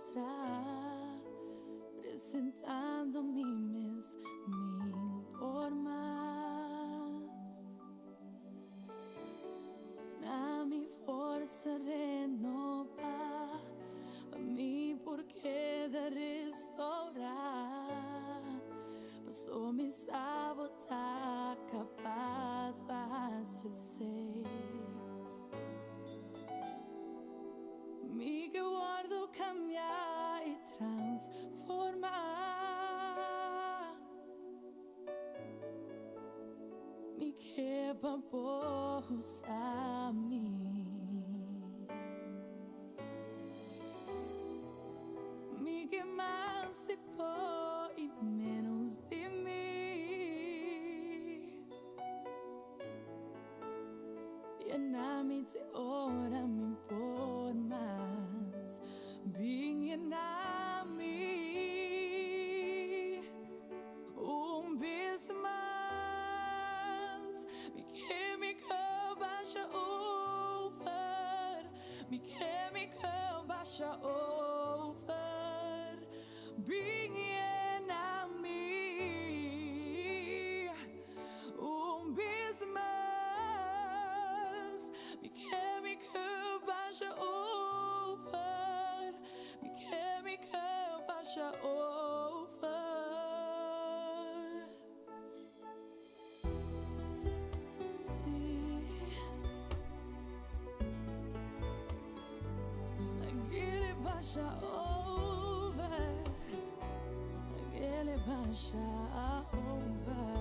postra, presentando mi mes min por mas. Na mi forsa renoba, pa mi por keda restaura. Paso mi sa bo ta capas pa haci esey. Mi ke wordo cambia y transforma. Mi ke pa bo usa mi. Mi ke mas di bo y menos di mi. Yena mi te ora mi por mas. Bin yena mi un bes mas. Mi ke mi ke basha over. Mi ke mi ke basha over. Bin yena mi un bes mas. Mi ke mi ke basha over. Mi ke mi ke basha over. Si. Lag'e basha over. Lag'e basha over.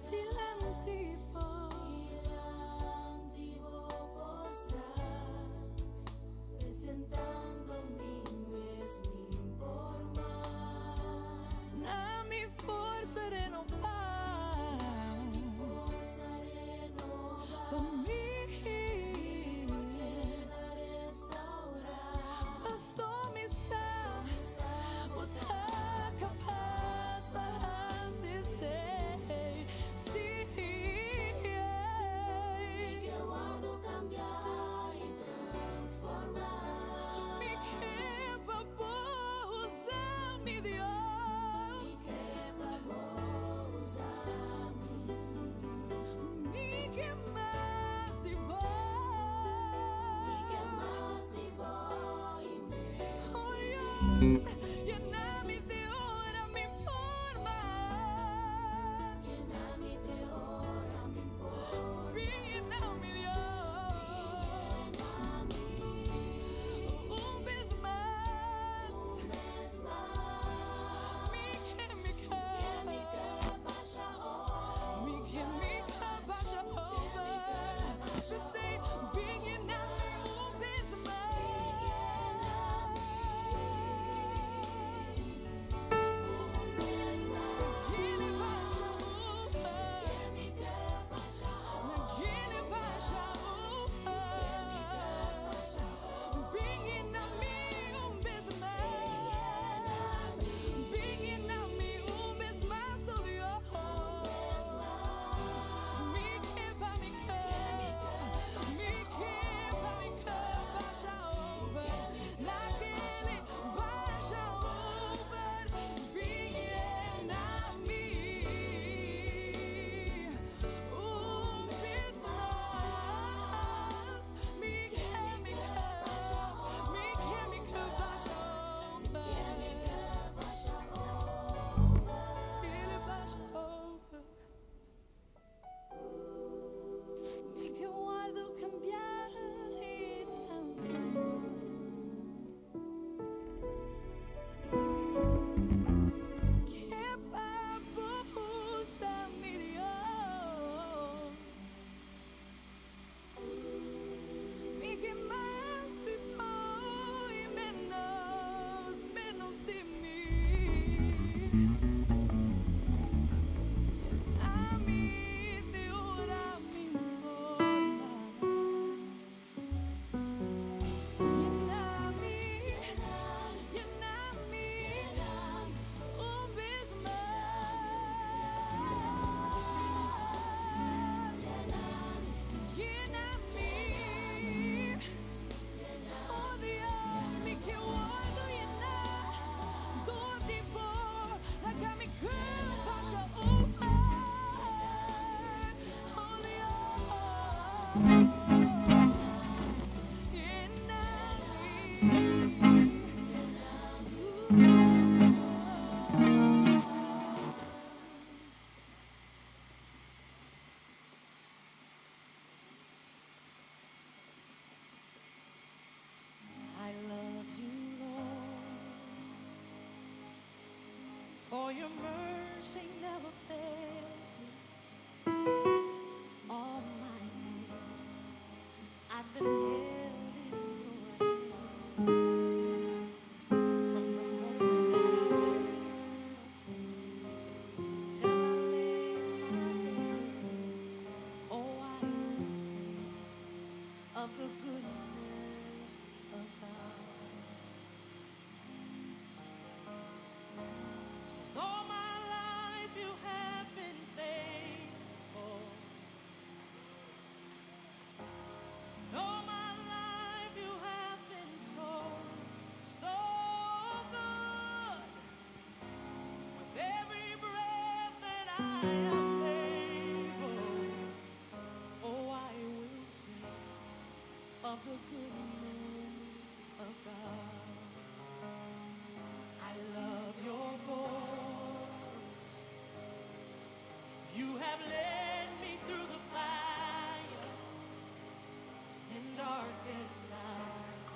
Dilanti bo. Dilanti bo postra, presentando mi mes min por mas. Na mi forsa renoba. Mi forsa renoba. Pa mi. Por keda restaura. Paso mi sa. Bo ta capas pa haci esey. Si. Mi ke wordo cambia y transforma. Mi ke pa bo usa mi, Dios. Mi ke pa bo usa mi. Mi ke mas di bo. Mi ke mas di bo y menos Oh di Dios, yena mi te ora mi por mas. Yena mi te ora mi por Bin yena mi, Dios. Yena mi. Un bes mas. Un bes mas. Mi ke mi ke. Mi ke basha over. Mi ke mi ke basha over. Just say, bin yena mi un bes mas. I love you, Lord, for your mercy never fails me. All my days I've been held in your hand. From the moment that I wake up till I lay my head, oh, I will sing of the goodness of God. 'Cause all my life you have been faithful. And all my life you have been so, so good. With every breath that I am able, oh, I will sing of the goodness of God. I love your voice. You have led me through the fire and darkest night.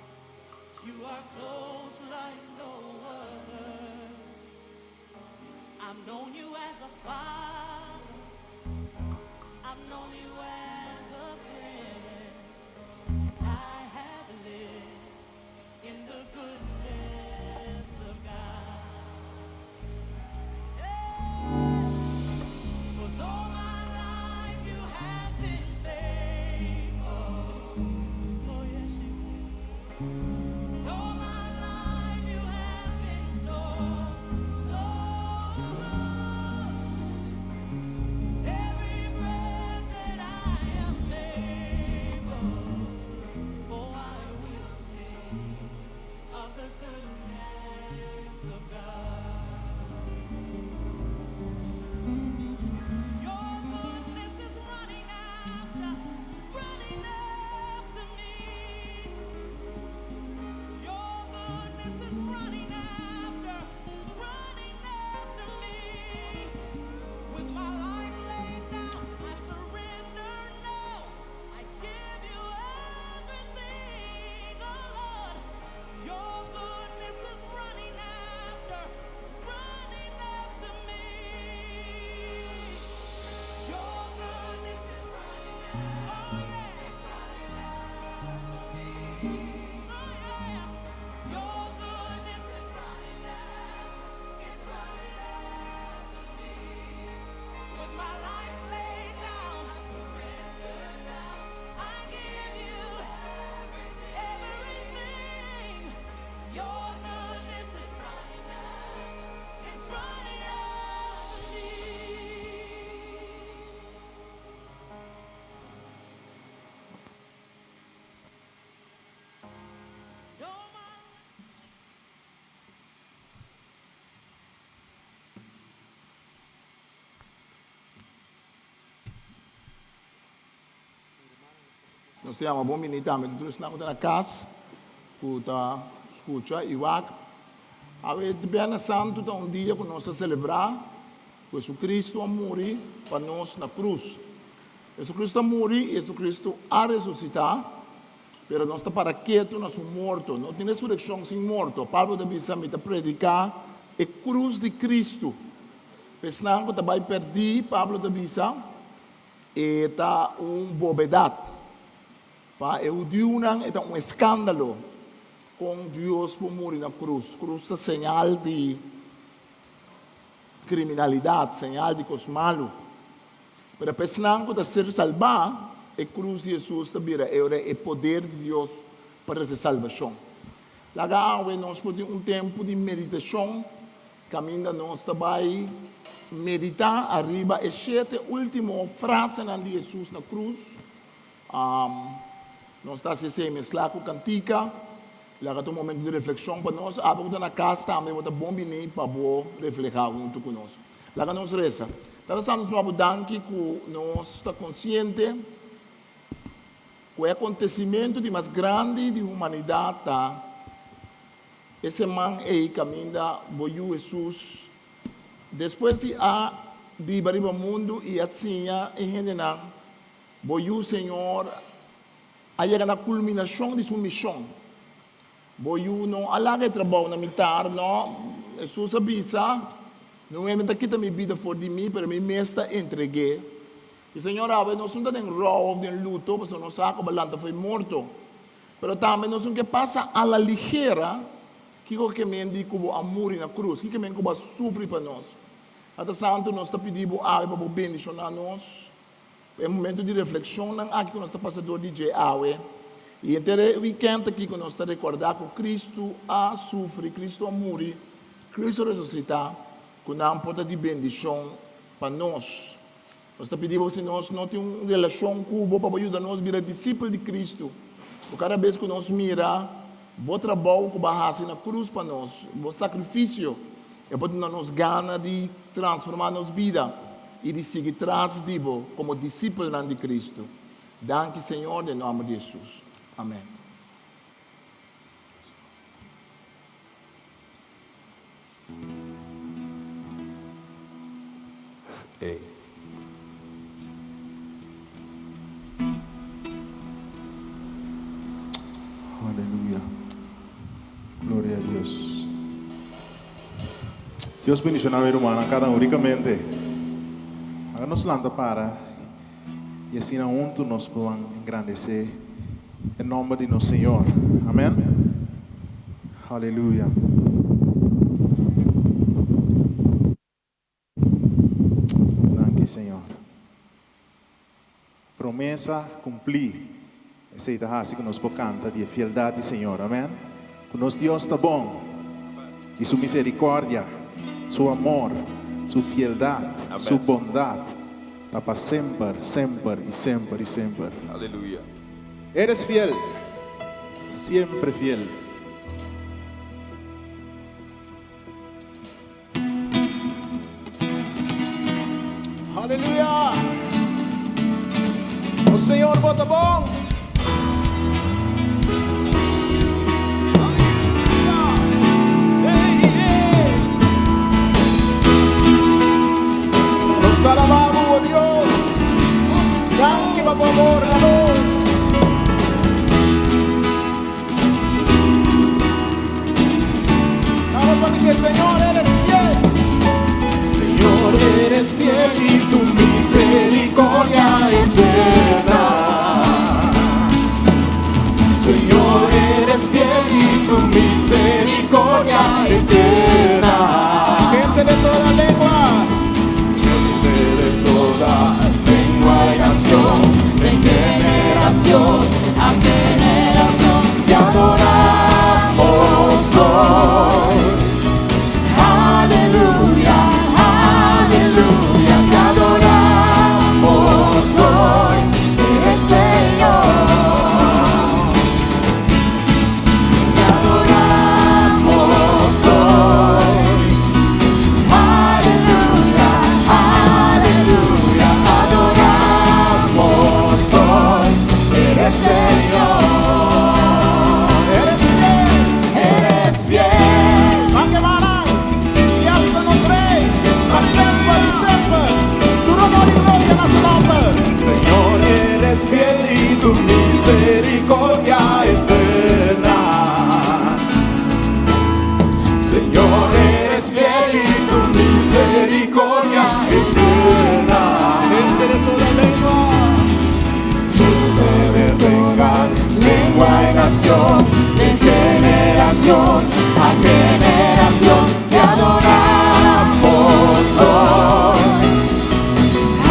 You are close like no other. I've known you as a father. I've known you as a friend. And I have lived in the goodness of God. Yeah. 'Cause all my life you have been faithful. Oh, yes, you have. And all my life you have been so, so good. Every breath that I am able, oh, I will sing of the goodness of God. Your goodness is running after, it's running after me. Your goodness is running after, it's running after me. With my life laid down, I surrender now. I give you everything, oh Lord. Your goodness is running after, it's running after me. Your goodness is running after, oh yeah, it's running after me. Oh yeah, your goodness is running after, it's running after me. With my life laid down, I surrender now. I give you everything. Your goodness is running after, it's running after me. Don't my Nos ta yama bon bini tambe di tur esnan ku ta na kas ku ta skucha i wak. Awe di Biernes Santu ta un dia ku nos ta selebrá ku Hesukristu a muri pa nos na krus. Hesukristu a muri i Hesukristu a resusitá, pero nos ta para ketu na su morto. No tin resurekshon sin morto. Pablo ta bisa, Mi ta prediká e krus di Kristu. Pa esnan ku ta bai pèrdí, Pablo ta bisa, E ta un bobedat. Pa e hudiunan e ta un eskandalo kon Dios por muri na krus. Krus ta señal di kriminalidat, señal di kos malu. Pero pa esnan ku ta ser salbá, e krus di Hesus ta bira e ora e poder di Dios pa trese salbashon. Laga awe nos por tin un tempu di meditashon Kaminda nos ta bai meditá ariba e shete último frasenan di Hesus na krus. Nos ta hasi esei mesklá ku kantika. Laga ta un momentu di reflekshon pa nos. Abo ku ta na kas tambe bo ta bon bini pa bo reflehá huntu ku nos. Laga nos resa. Tata Santu, nos ta bo danki ku nos ta konsiente ku e akontesimentu di mas grandi di humanidat ta. E seman ei kaminda bo Yu Hesus, despues di a biba riba mundu i a siña e hendenan, bo Yu, Señor, a yega na kulminashon di su mishon. Bo Yu no a laga e trabou na mitar, no. Hesus a bisa, Niun hende ta kita mi bida for di mi, pero mi mes ta entreg'é. I Señor, awe nos no ta den rou òf den luto, pasobra nos sa ku bo a lanta for di morto. Pero tambe nos no ke pasa a la ligera kiko ke men di ku bo a muri na krus, kiko ke men ku bo a sufri pa nos. Tata Santu, nos ta pidi bo awe pa bo bendishoná nos pa e momento di reflekshonnan aki ku nos ta pasa dor di dje awe i henter e wikènt aki ku nos ta rekordá ku Kristu a sufri, Kristu a muri, Kristu a resusitá, ku nan por ta di bendishon pa nos. Nos ta pidi bo si nos no tin un relashon ku bo pa bo yuda nos bira disipel di Kristu. Bo kada bes ku nos mira bo trabou ku bo a hasi na krus pa nos, bo sakrifisio, e por duna nos gana di transformá nos bida i di sigui tras di bo komo disipelnan di Kristu. Danki Señor den nòmber di Hesus. Amèn. Aleluya. Gloria a Dios. Dios bendiciona mi rumannan cada un ricamente. Haga nos lanta para y asina hunto nos por engrandece e nomber di nos Señor. Amen. Aleluya. Danki Señor. Promesa cumplí. Esey ta haci cu nos por canta di e fieldad di Señor. Amen. Cu nos Dios ta bon y su misericordia, su amor, su fieldad, su bondad ta pa semper, semper y semper y semper. Aleluya. Eres fiel, siempre fiel. Aleluya! O Señor, bo ta bon. Nos ta alabá bo, o Dios. Danki pa bo amor na nos. Vamos pa bisa, Señor, eres fiel. Señor, eres fiel y tu misericordia eterna. Señor, eres fiel y tu misericordia eterna. Gente de toda lengua, gente de toda lengua y nación, de generación a generación te adoramos hoy. Aleluya, aleluya, te adoramos hoy, eres Señor. Te adoramos hoy. Aleluya, aleluya, adoramos hoy, eres Señor. Eres fiel, eres fiel. Anke manan y alsa nos Rey pa semper y semper. Tur honor y gloria na su nomber. Señor, eres fiel y tu misericordia eterna. Señor, eres fiel y tu misericordia eterna. Gente de toda lengua, gente de toda lengua y nación, de generación a generación te adoramos hoy.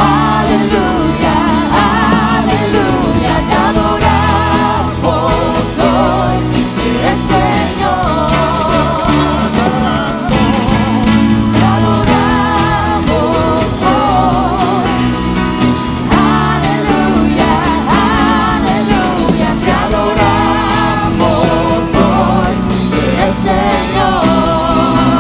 Aleluya, aleluya, te adoramos hoy, eres Señor. Te adoramos hoy. Aleluya, aleluya, te adoramos hoy, eres Señor.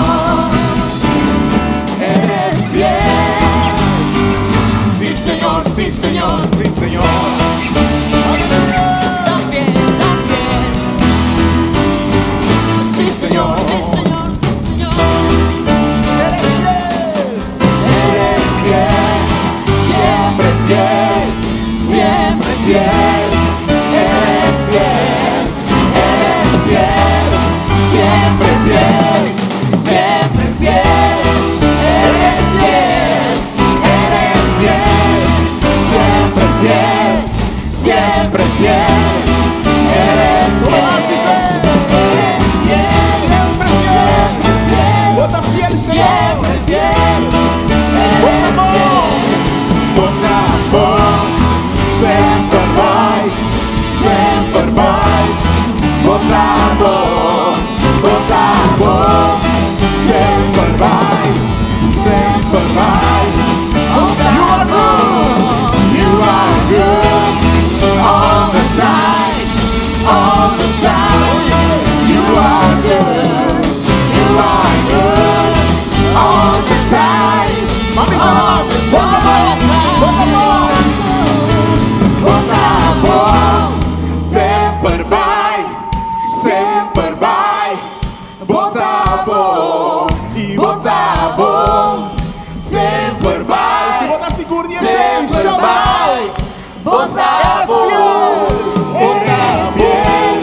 Bo ta bon, eres fiel,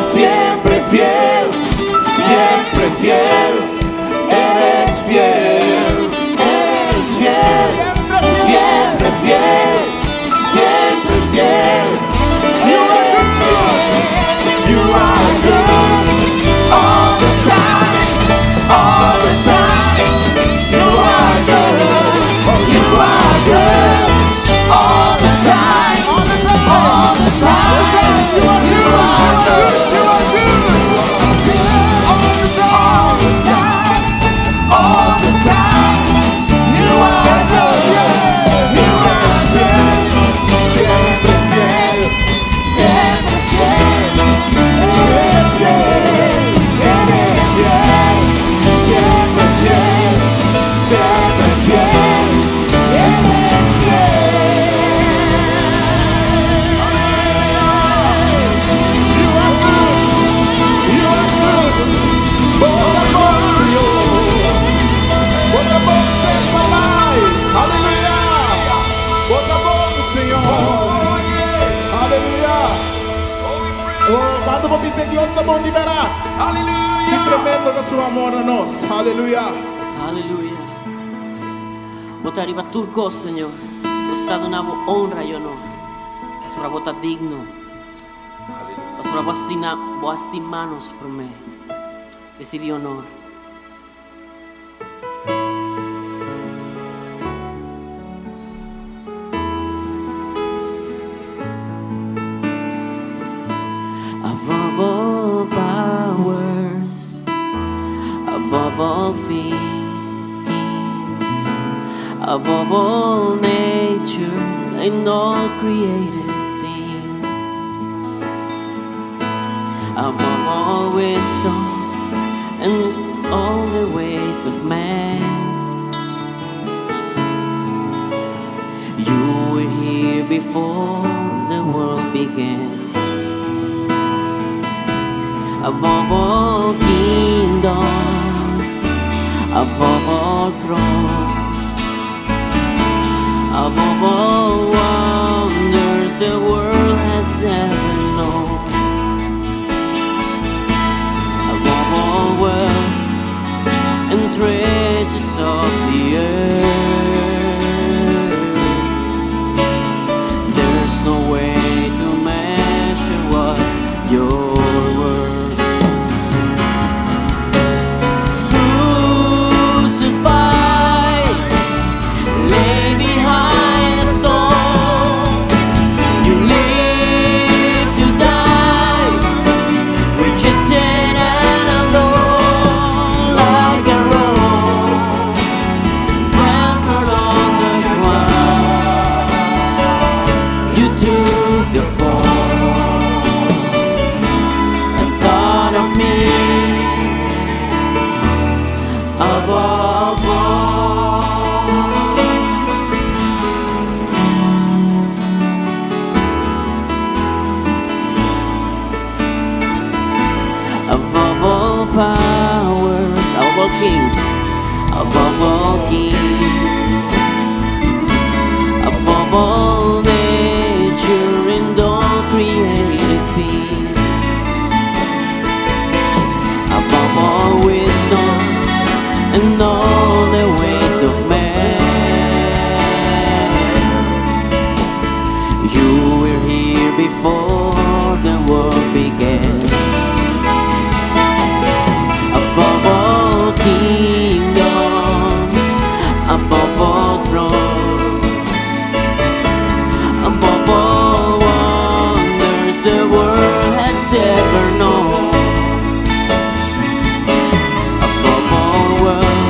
siempre fiel, siempre fiel, eres fiel, eres fiel, siempre fiel, siempre fiel. You are good, you are good all the time, all the time. You are good, you are good all the time, all the time. You are good, you are good, all the time, all the time, all the time. You are good, you are fiel, siempre fiel, siempre fiel. Eres fiel, eres fiel, siempre fiel, siempre fiel, eres fiel. You are good, you are good. Bo ta bon, Señor. Bo ta bon semper bai. Aleluya. Bo ta bon, Señor. Aleluya. Oh, kuantu por bisa Dios ta bon di bèrdat? Aleluya. Ki tremendo ta su amor na nos. Aleluya. Aleluya. Bo ta riba tur kos, Señor. Nos ta duna bo honra i honor. Pasobra bo ta digno. Pasobra bo a stima, bo a stima nos promé. Risibí honor. Above all powers, above all thinkings, above all nature and all created things, above all wisdom and all the ways of man. You were here before the world began. Above all kingdoms, above all thrones, above all wonders the world has ever known, above all wealth and treasures of the earth, there's no way to measure what you're worth. Crucified, lay behind a stone. You live to die, rejected and alone, like a robe trampled on the ground. You took the fall and thought of me above all. Above all powers, above all kings, above all kings, above all nature and all created things, above all wisdom and all the ways of man. You were here before the world began. Above all kingdoms, above all thrones, above all wonders the world has ever known, above all wealth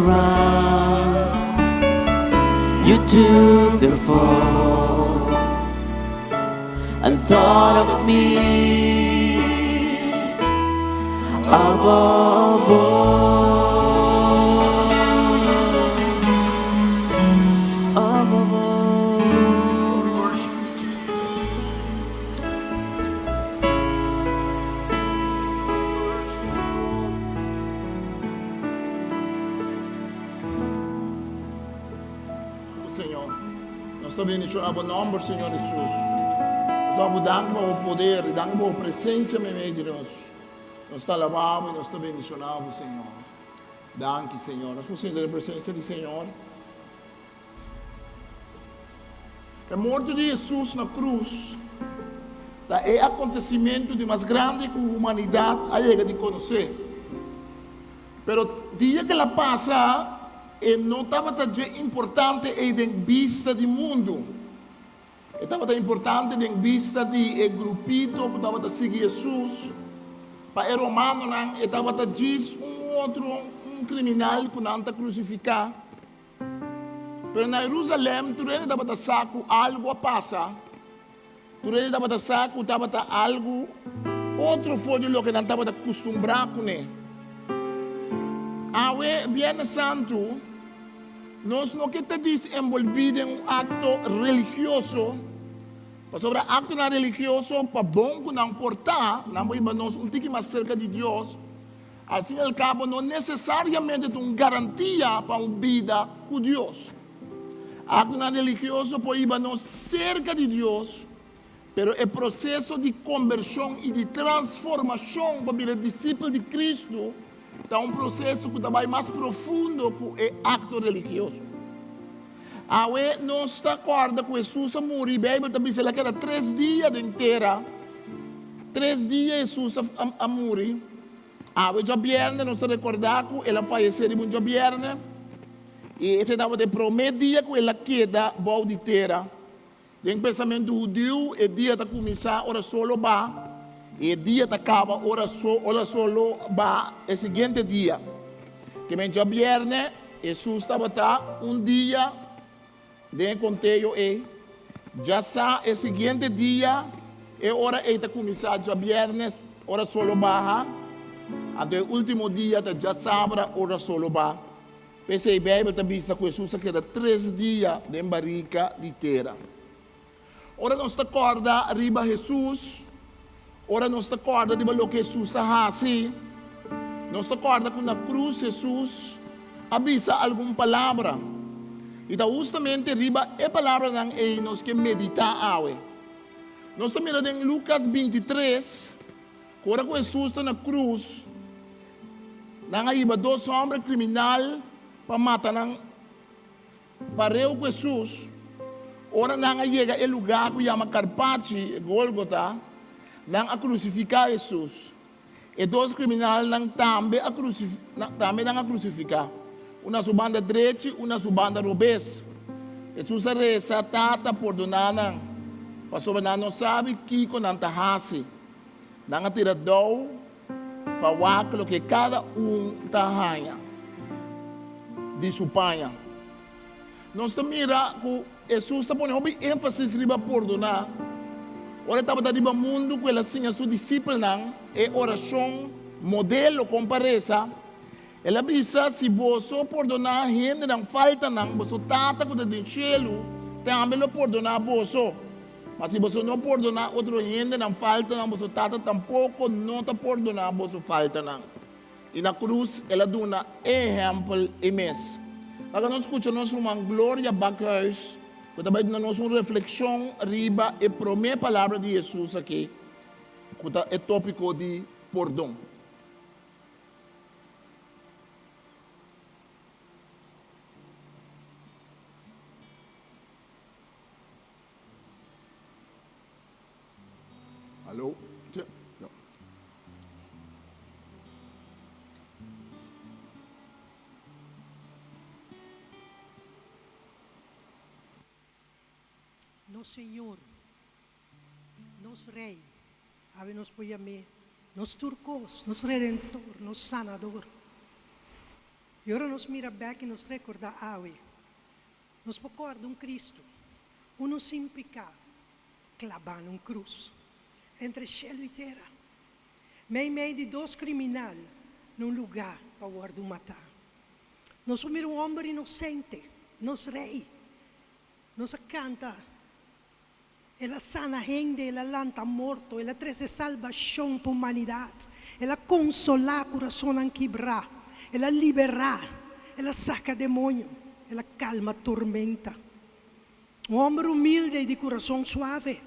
ground. You took the fall and thought of me above all. Above all. Señor, nos ta bendiciona bo nomber, Señor Jesus. Nos ta bo danki pa bo poder y danki pa bo presencia meimei di nos. Nos ta alaba bo y nos ta bendiciona bo, Señor. Danki, Señor. Nos por sinti den presencia di Señor. E morto di Hesus na krus ta e akontesimentu di mas grandi ku humanidat a yega di konosé. Pero dia ku el a pasa, e no tabata dje importante ei den bista di mundu. E tabata importante den bista di e grupito ku tabata sigui Hesus. Pa e romanonan, e tabata djis un otro un kriminal ku nan ta krusifiká. Pero na Herusalèm tur hende tabata sa ku algu a pasa. Tur hende tabata sa ku tabata algu otro for di loke nan tabata kustumbrá kuné. Awe, Bièrnè Santu, nos no ke ta disenbolbí den un akto religioso, pasobra aktonan religioso, pa bon ku nan por ta, nan por hiba nos un tiki mas serka di Dios. Al fin al cabo no necesariamente ta un garantia pa un bida cu Dios. Actonan religioso por hiba nos cerca di Dios, pero e proceso di conversion y di transformacion pa bira discipel di Cristo ta un proceso cu ta bay mas profundo cu e acto religioso. Awe nos ta corda cu Jesus a muri, Bijbel ta bisa el a keda tres dia den tera. Tres dia Jesus a muri. Awe djabierne nos ta recorda cu el a fayece riba un djabierne y ese tabata e prome dia cu el a keda bou di tera. Den pensamentu hudiu e dia ta cuminsa ora solo ba y e dia ta caba ora ora solo ba e siguiente dia. Kimen djabierne Jesus tabata un dia Den e konteo ei, djasa e siguiente dia, e ora ei ta kuminsá djabièrnes ora solo baha, anto e último dia ta djasabra ora solo baha. P'esei Beibel ta bisa ku Hesus a keda tres dia den barika di tera. Ora nos ta kòrda riba Hesus, ora nos ta kòrda riba loke Hesus a hasi, nos ta kòrda ku na krus Hesus a bisa algun palabra. I ta hustamente riba e palabranan ei nos ke meditá awe. Nos ta mira den Lukas 23, ku ora ku Hesus ta na krus, nan a hiba dos hòmber kriminal pa mata nan. Pareu ku Hesus, ora nan a yega e lugá ku yama Karpachi, Gólgota, nan a krusifiká Hesus. E dos kriminalnan tambe a tambe nan a krusifiká, un na su banda drechi, un na su banda robes. Hesus a resa, Tata, pordoná nan, pasobra nan no sabi kiko nan ta hasi. Nan a tira dou pa wak loke kada un ta haña di su paña. Nos ta mira ku Hesus ta pone hopi énfasis riba pordoná. Ora e tabata riba mundu ku el a siña su disipelnan e orashon modelo kon pa resa, el a bisa, Si boso pordoná hende nan faltanan, boso Tata ku ta den shelu tambe lo pordoná boso. Ma si boso no pordoná otro hende nan faltanan, boso Tata tampoko no ta pordoná boso faltanan. I na krus el a duna e ehèmpel ei mes. Laga nos skucha nos ruman Gloria Bakhuis ku ta bai duna nos un reflekshon riba e promé palabra di Hesus aki, ku ta e tópiko di pordon. Hallo. Tja, ja. Nos Señor, nos Rey, awe nos por yam'é nos tur cos, nos Redentor, nos Sanador. I ora nos mira bèk i nos rekordá awe, nos por kòrda un Kristu, unu sin piká, klabá na un krus, entre shelu i tera, meimei di dos kriminal na un lugá pa wòrdu matá. Nos por mira un hòmber inosente, nos Rei. Nos a kanta, El a sana hende, el a lanta morto, el a trese salbashon pa humanidat, el a konsolá kurasonnan kibrá, el a liberá, el a saka demoño, el a kalma tormenta. Un hòmber humilde i di kurason suave,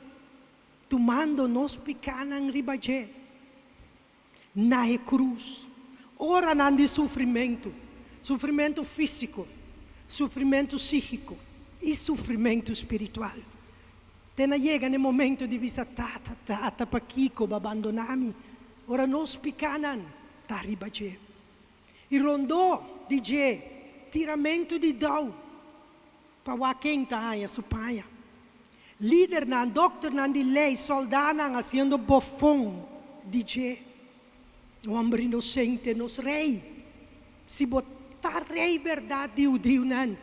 tumando nos pikánan riba dje na e krus. Oranan di sufrimentu, sufrimentu físiko, sufrimentu sígiko i sufrimentu spiritual. Te na yega na e momentu di bisa, Tata, Tata, pakiko bo a bandoná mi? Ora nos pikánan ta riba dje. I rondó di dje tiramentu di dou pa wak ken ta haña su paña. Lidernan, dòkternan di lei, sòldánan hasiendo bofon di dje. Un hòmber inosente, nos rei! Si bo ta rei bèrdat di hudiunan,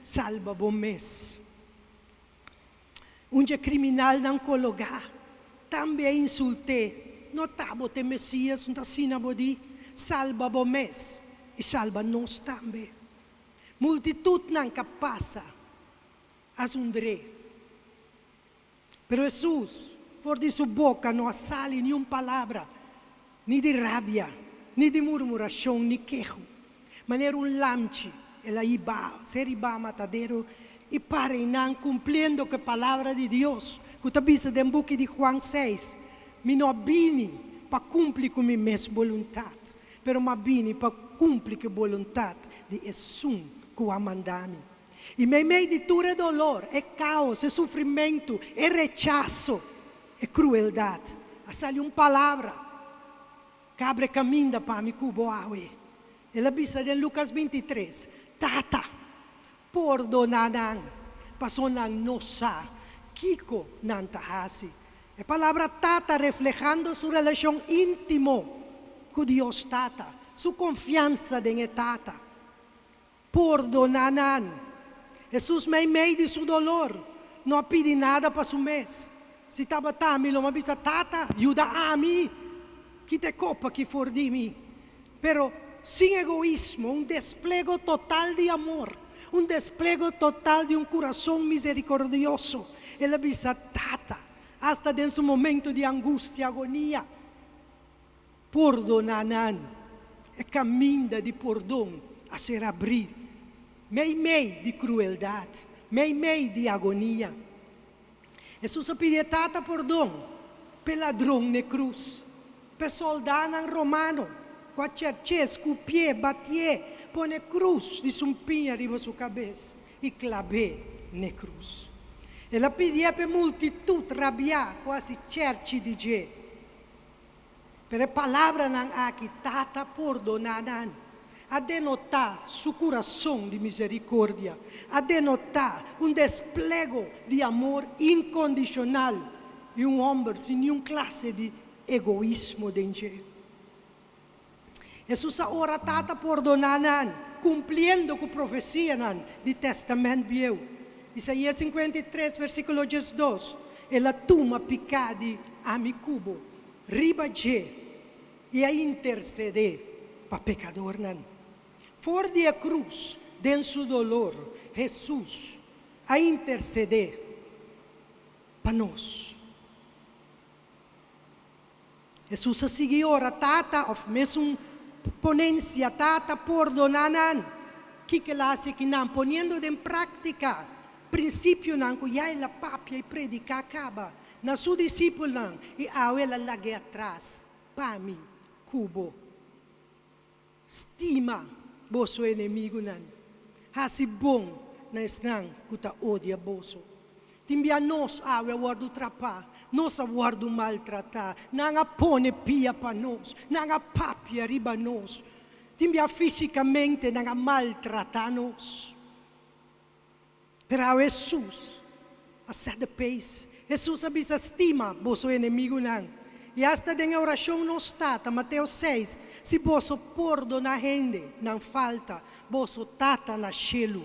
salba bo mes. Un dje kriminalnan kologá tambe a insult'é, No ta bo t'e Mesías, no ta asina bo di? Salba bo mes i salba nos tambe. Multitutnan ka pasa a zundr'é. Pero Hesus, for di su boka no a sali ni un palabra, ni di rabia, ni di murmurashon, ni keho. Manera un lamchi, el a hiba, ser hibá matadero i para einan kumpliendo ku e palabra di Dios ku ta bisa den buki di Juan seis, Mi no a bini pa kumpli ku mi mes boluntat, pero mi a bini pa kumpli ku e boluntat di esun ku a manda mi. I meimei di tur e dolor, e kaos, e sufrimentu, e rechaso, e krueldat, a sali un palabra, Kabre kaminda pa mi ku bo awe. El a bisa den Lukas 23, Tata, pordoná nan, paso nan no sa kiko nan ta hasi. E palabra Tata reflehando su relashon íntimo ku Dios Tata, su konfiansa den e Tata. Pordoná nan. Hesus meimei di su dolor no a pidi nada pa su mes. Si tabata ami lo mi a bisa, Tata, yuda ami! Kita e kopa aki for di mi. Pero sin egoismo, un desplego total di amor, un desplego total di un kurason miserikordioso, el a bisa, Tata, asta den su momento di angustia, agonia, Pordoná nan. E kaminda di pordon a ser abrí meimei di krueldat, meimei di agonia. Hesus a pidi e Tata pordon p'e ladron n'e krus, p'e sòldánan romano ku a chèrch'é, skupié, batié, pone krus di sumpiña riba su kabes i klab'é n'e krus. El a pidié p'e multitut rabiá ku a hasi chèrchi di dje. Pero e palabranan aki, Tata, pordoná nan, a denotá su kurason di miserikordia, a denotá un desplego di amor inkondishonal di un hòmber sin niun klase di egoismo den dje. Hesus a ora Tata pordoná nan, kumpliendo ku profesianan di Tèstamènt Bieu. Isaías 53, versíkulo 12, El a tuma piká di ami ku bo riba dje i a intersedé pa pekadornan. For di e krus, den su dolor, Hesus a intersedé pa nos. Hesus a sigui ora, Tata, òf mesun ponensia, Tata, pordoná nan. Kiko el a hasi akinan? Poniendo den práktika prinsipionan ku ya el a papia i prediká kaba na su disipelnan, i awe el a lag'é atras pa mi ku bo. Stima boso enemigunan. Hasi bon na esnan ku ta odia boso. Tin bia nos awe a wòrdu trapá, nos a wòrdu maltratá, nan a pone pia pa nos, nan a papia riba nos. Tin bia físikamente nan a maltratá nos. Pero awe Hesus a set the pace. Hesus a bisa, Stima boso enemigunan. I asta den e orashon Nos Tata, Mateo seis, si boso pordoná hende nan falta, boso Tata na shelu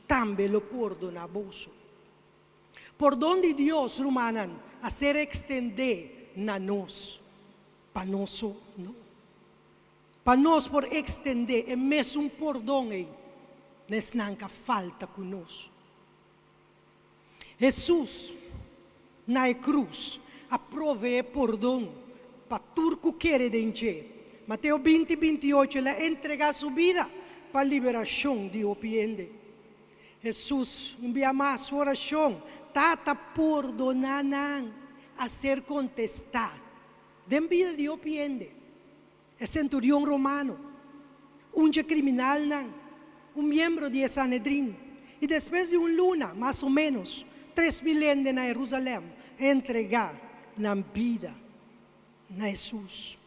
tambe lo pordoná boso. Pordon di Dios, rumannan, a ser ekstendé na nos. Pa nos so? No. Pa nos por ekstendé e mesun pordon ei na esnan ku a falta ku nos. Hesus na e krus a proveé pordon pa tur ku kere den dje. Mateo 20, 28, El a entregá su bida pa liberashon di hopi hende. Hesus, un bia mas, su orashon, Tata, pordoná nan, a ser kontestá den bida di hopi hende. E senturion romano, un dje kriminalnan, un miembro di e Sanedrin, i despues di un luna, mas o ménos, 3000 hende na Herusalèm a entregá nan bida na Hesus.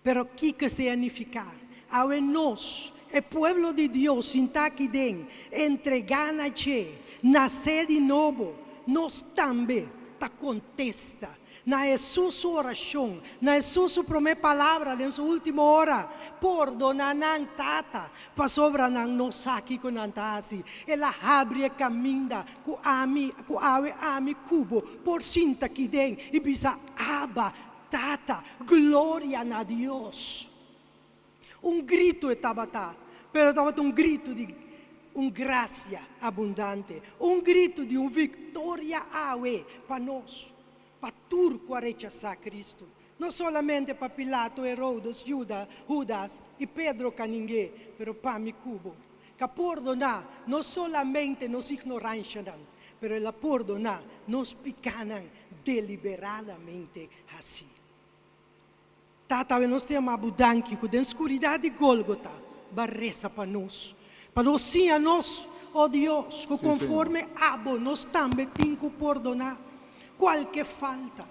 Pero kiko esei a nifiká? Awe nos, e pueblo di Dios sintá aki den, entregá na dje, nasé di nobo, nos tambe ta kontesta Na Hesus su orashon, na Hesus su promé palabra den su último ora, Pordoná nan, Tata, pasobra nan no sa kiko nan ta hasi. El a habri e kaminda ku ami, ku awe ami ku bo por sinta aki den i bisa, Abba, Tata, gloria na Dios! Un gritu e tabata, pero tabata un gritu di un grasia abundante, un gritu di un viktoria awe pa nos, pa tur ku a rechasá Kristu, no solamente pa Pilato, Herodes, Juda, Hudas i Pedro kaningué, pero pa mi ku bo, k'a pordoná no solamente nos ignoranshanan, pero el a pordoná nos pikánan deliberadamente hasí. Tata, awe nos ta yama bo danki ku den skuridat di Golgota bo a resa pa nos, pa nos siña nos, o Dios, ku konforme abo nos tambe tin ku pordoná kualke falta.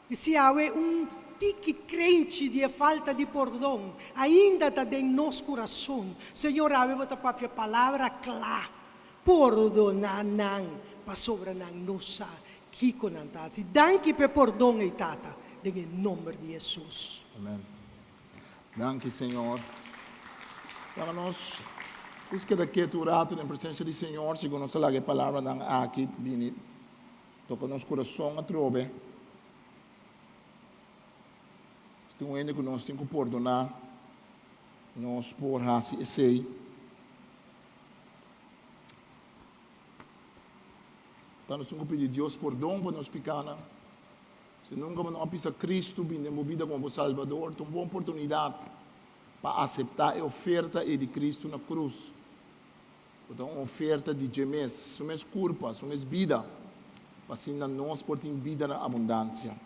I si awe un tiki krenchi di e falta di pordon ainda ta den nos kurason, Señor, awe bo ta papia palabra kla, pordoná nan, pasobra nan no sa Kiko nan ta hasi? Danki p'e pordon ei, Tata, den e nomber di Hesus. Amen. Danki, Señor. Laga nos pues keda ketu un ratu den presencia di Señor, segun nos ta laga e palabranan aki bini toca nos curason atrobe. Si tin un hende cu nos tin cu pordona, nos por haci esey. Ta nos tin ku pidi Dios pordon pa nos pikanan. Si nunka bo no a pisa Kristu bin den bo bida komo bo Salbador, ta un bon oportunidat pa aseptá e oferta ei di Kristu na krus, ku ta un oferta di dje mes, su mes kurpa, su mes bida, pa asina nos por tin bida na abundansia.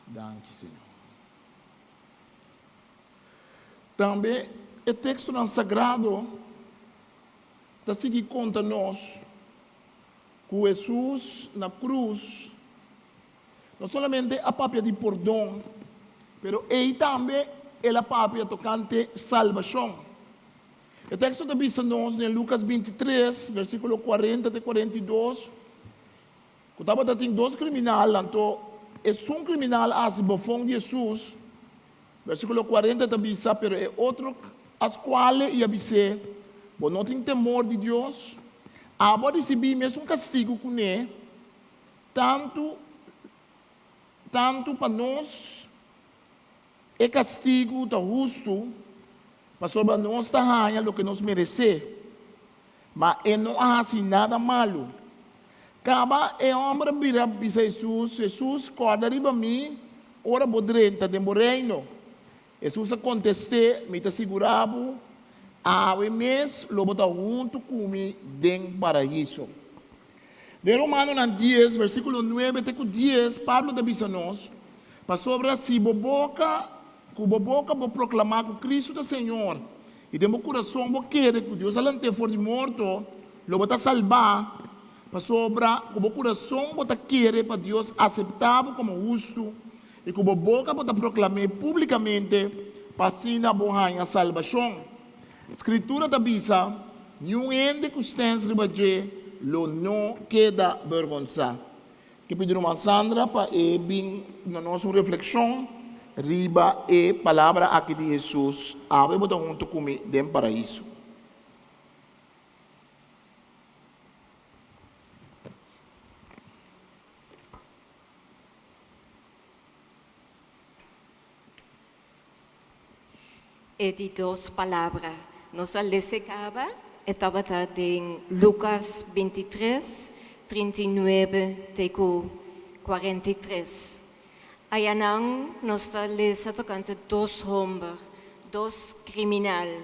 Danki, Señor. Tambe e tekstonan sagrado ta sigui konta nos ku Hesus na krus no solamente a papia di pordon, pero ei tambe el a papia tokante salbashon. E teksto ta bisa nos den Lukas 23, versíkulo 40 te 42, ku tabata tin dos kriminal, anto esun kriminal a hasi bofon di Hesus. Versíkulo 40 ta bisa, Pero e otro a skual'e i a bis'é, Bo no tin temor di Dios? Abo a risibí mesun kastigu kuné, tantu tantu pa nos e kastigu ta hustu, pasobra nos ta haña loke nos meresé. Ma e no a hasi nada malu. Kaba e hòmber a bira bisa Hesus, Hesus, kòrda riba mi ora bo drenta den bo reino. Hesus a kontest'é, Mi ta sigurá bo, awe mes lo bo ta huntu ku mi den Paraíso. Den Romanonan dies, versíkulo nuebe te ku dies, Pablo ta bisa nos, Pasobra si bo boka, ku bo boka bo proklamá ku Kristu ta Señor, i den bo kurason bo kere ku Dios a lant'é for di morto, lo bo ta salbá, pasobra ku bo kurason bo ta kere pa Dios aseptá bo komo hustu, i ku bo boka bo ta proklam'é públikamente pa asina bo haña salbashon. Skritura ta bisa, Niun hende ku stèns riba dje lo no keda bergonsá. Ke pidi ruman Sandra pa e bin duna nos un reflekshon. riba e palabra aki di Hesus, Awe bo ta huntu ku mi den Paraiso. E di dos palabra nos a lese caba e tabata den Lucas 23, 39 te cu 43. Ayanan nos ta lesa tocante dos homber, dos criminal,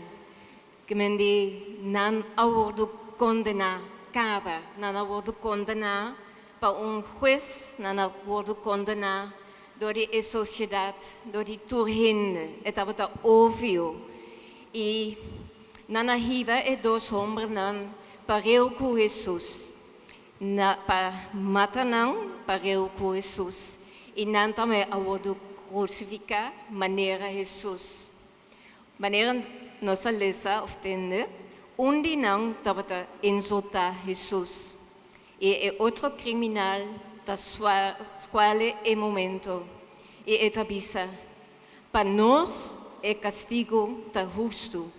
ke men di nan a wordo condena caba, nan a wordo condena pa un hues, nan a wordo condena dor di e sociedad, dor di tur hende, e tabata obvio. Y nan a hiba e dos hombernan pareu cu Hesus, na pa mata nan pareu cu Hesus, y nan tambe a wordo crucifica manera Hesus. Manera nos a lesa of tende, un di nan tabata insulta Hesus y e otro criminal ta scuale e momento y e ta bisa, Pa nos e castigo ta hustu,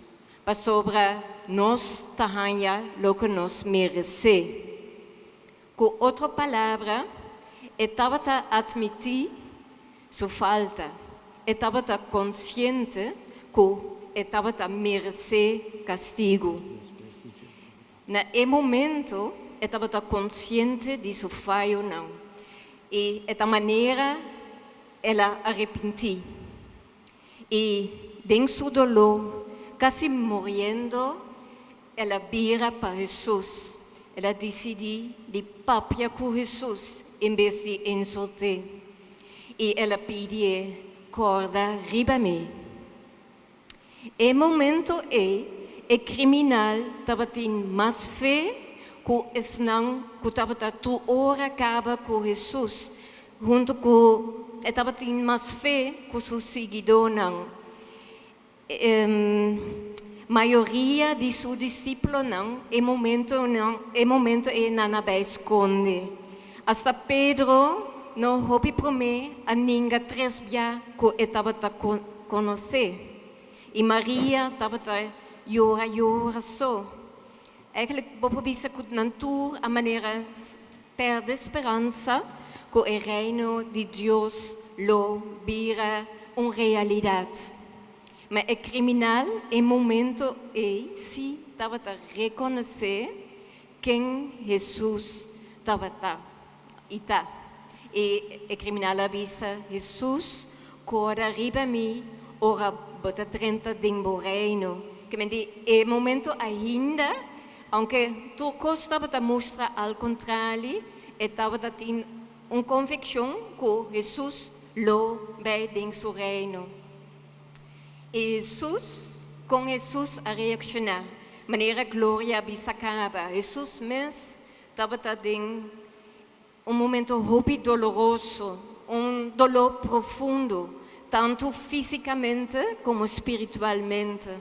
pasobra nos ta hanja loke nos merece. Ku otro palabra, e tabata atmití su falta, e tabata konsiente ku e tabata meresé kastigu. Na e momento e tabata konsiente di su fayonan i e ta manera el a arepintí. I den su doló, kasi muriendo, El a bira pa Hesus. El a disidí di papia ku Hesus en bes di insult'é. I el a pidié, Kòrda riba mi. E momento ei, e kriminal tabatin mas fe ku esnan ku tabata tur ora kaba ku Hesus huntu ku e tabatin mas fe ku su siguidónan. E mayoria di su disípulonan e momentonan e momento ei nan a bai skonde. Asta Pedro no hopi promé a ninga tres bia ku e tabata konosé. I Maria tabata yora yora so. Eigenlijk bo por bisa ku nan tur a manera pèrdè speransa ku e Reino di Dios lo bira un realidat. Ma e kriminal e momento ei sí tabata rekonosé ken Hesus tabata i ta. I e kriminal a bisa Hesus, Kòrda riba mi ora bo ta drenta den bo Reino. Ke men di e momento ainda Aunke tur kos tabata mustra al kontrali, e tabata tin un konvikshon ku Hesus lo bai den su Reino. I Hesus, kon Hesus a reakshoná? Manera Gloria a bisa kaba, Hesus mes tabata den un momento hopi doloroso, un doló profundo, tantu físikamente komo spiritualmente.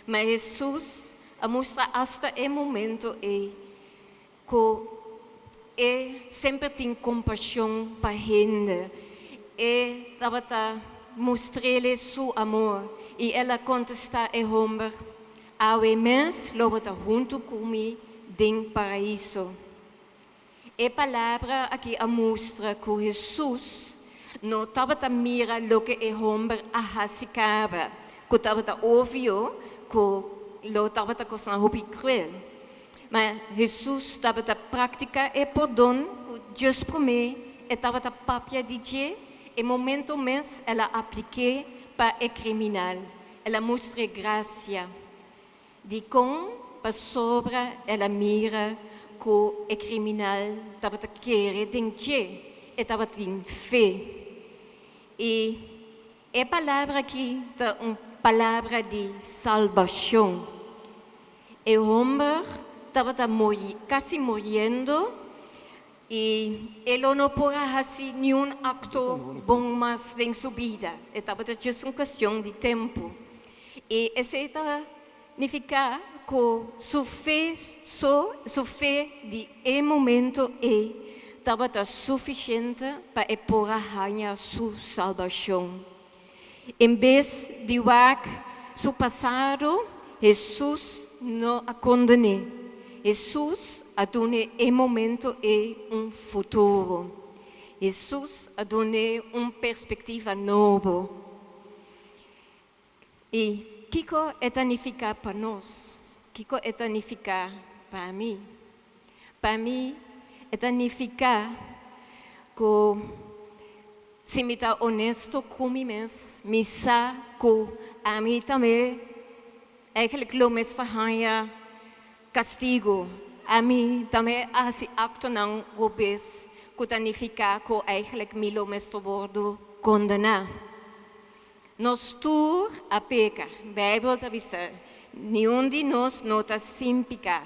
Ma Hesus a mustra asta e momento ei ku e semper tin kompashon pa hende. E tabata mustr'el su amor i el a kontestá e hòmber, Awe mes lo bo ta huntu ku mi den Paraíso. E palabra aki a mustra ku Hesus no tabata mira loke e homber a hasi kaba, ku tabata obvio ku lo tabata kosnan hopi kruel. Ma Hesus tabata praktika e pordon ku djis promé e tabata papia di dje, e momento mes el a aplik'é pa e kriminal, el a mustr'é grasia. Dikon? Pasobra el a mira ku e kriminal tabata kere den dje, e tabatin fe. I e palabra akí ta un palabra di salbashon. E hòmber tabata muri, kasi muriendo, i e lo no por a hasi niun akto bon mas den su bida. E tabata djis un kuestion di tempu. I esei ta nifiká ku su fe so, su fe di e momento ei tabata sufisiente pa e por a haña su salbashon. En bes di wak su pasado, Hesus no a konden'é. Hesus a dun'é e momento ei un futuro. Hesus a dun'é un perspektiva nobo. I kiko e ta nifiká pa nos? Kiko e ta nifiká pa mi? Pa mi e ta nifiká ku si mi ta honesto ku mi mes, mi sa ku ami tambe eigenlijk lo mester haña kastigu. Ami tambe a hasi aktonan robes ku ta nifiká ku eigenlijk mi lo mester wòrdu kondená. Nos tur a peka. Beibel ta bisa, Niun di nos no ta sin piká,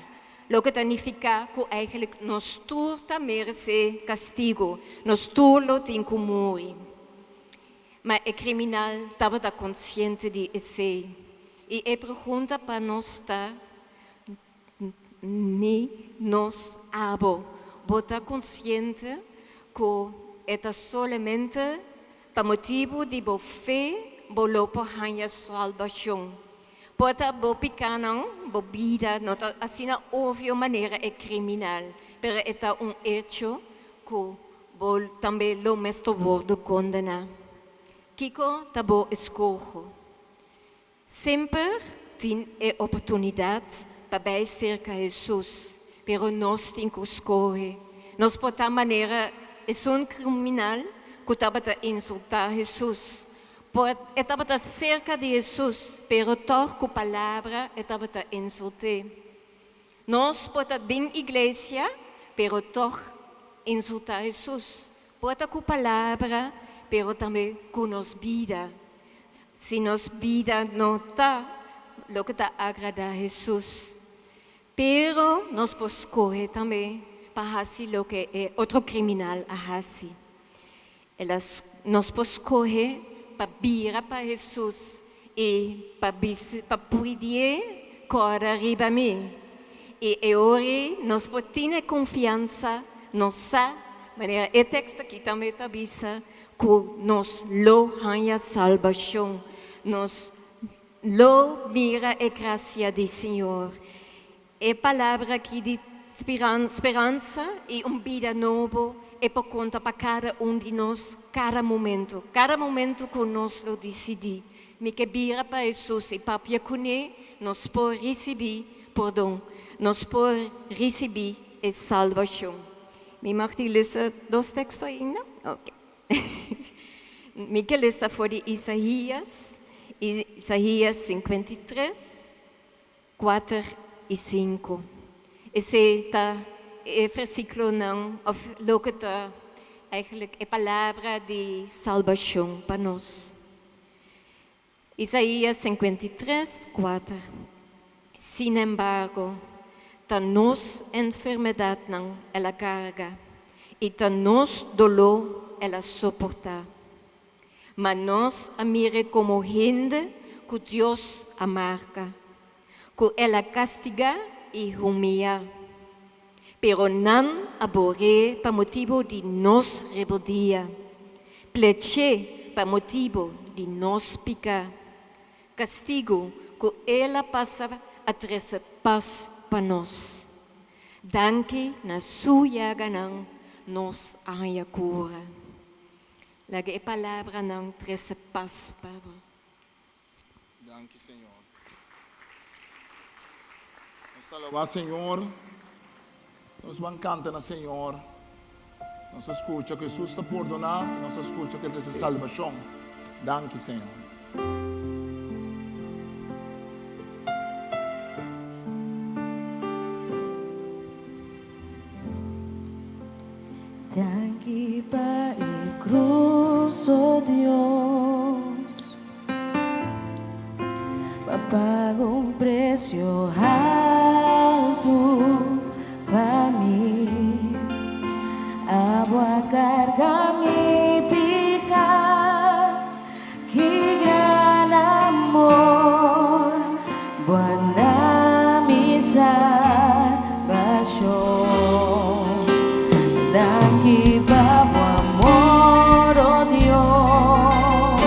loke ta nifiká ku eigentlik nos tur ta meresé kastigu, nos tur lo tin ku muri. Ma e kriminal tabata konsiente di esei, i e pregunta pa nos ta, Mi, nos, abo, bo ta konsiente ku e ta solamente pa motibu di bo fe bo lo por haña salbashon? Por ta bo pikánan, bo bida no ta asina obvio manera e kriminal, pero e ta un echo ku bo tambe lo mester wòrdu kondená. Kiko ta bo eskoho? Semper tin e oportunidat pa bai serka Hesus, pero nos tin ku skohe. Nos por ta manera esun kriminal ku tabata insultá Hesus. Por e tabata serka di Hesus, pero tòg ku palabra e tabata insult'é. Nos por ta den iglesia, pero tòg insultá Hesus. Por ta ku palabra, pero tambe ku nos bida. Si nos bida no ta loke ta agradá Hesus. Pero nos por skohe tambe pa hasi loke e otro kriminal a hasi. El a nos por skohe pa bira pa Hesus i pa bisa pa pidié kòrda riba mi. I e ora ei nos por tin e konfiansa, nos sa, manera e teksto aki tambe ta bisa, ku nos lo haña salbashon, nos lo mira e grasia di Señor. E palabra aki di speransa i un bida nobo e por konta pa kada un di nos kada momento. Kada momento ku nos lo disidí, Mi ke bira pa Hesus i papia kuné, nos por risibí pordon, nos por risibí e salbashon. Mi mag di lesa dos teksto ainda? Oke. Mi ke lesa for di Isaías, Isaías 53. Kuater i sinku. Esei ta e versíkulonan òf loke ta eigentlik e palabra di salbashon pa nos. Isaías 53, kuater, Sinembargo, ta nos enfermedatnan el a karga, i ta nos doló el a soportá. Ma nos a mir'é komo hende ku Dios a marka, ku el a kastigá i humiyá. Pero nan a bor'é pa motibu di nos rebeldia, plech'é pa motibu di nos piká. Kastigu ku el a pasa a trese pas pa nos. Danki na su yaganan nos a haña kura. Laga e palabranan trese pas pa bo. Danki Señor. Nos ta loba Señor. Nos ban canta na Señor. Nos a scucha cu Jesus ta pordona y nos a scucha cu e trece salbacion. Danki Señor. Danki pa e cruz, oh Dios, Pa paga un precio haltu pa mi. Abo a carga mi pica, ki gran amor, Bo a na mi salbacion. Danki pa bo amor, oh Dios.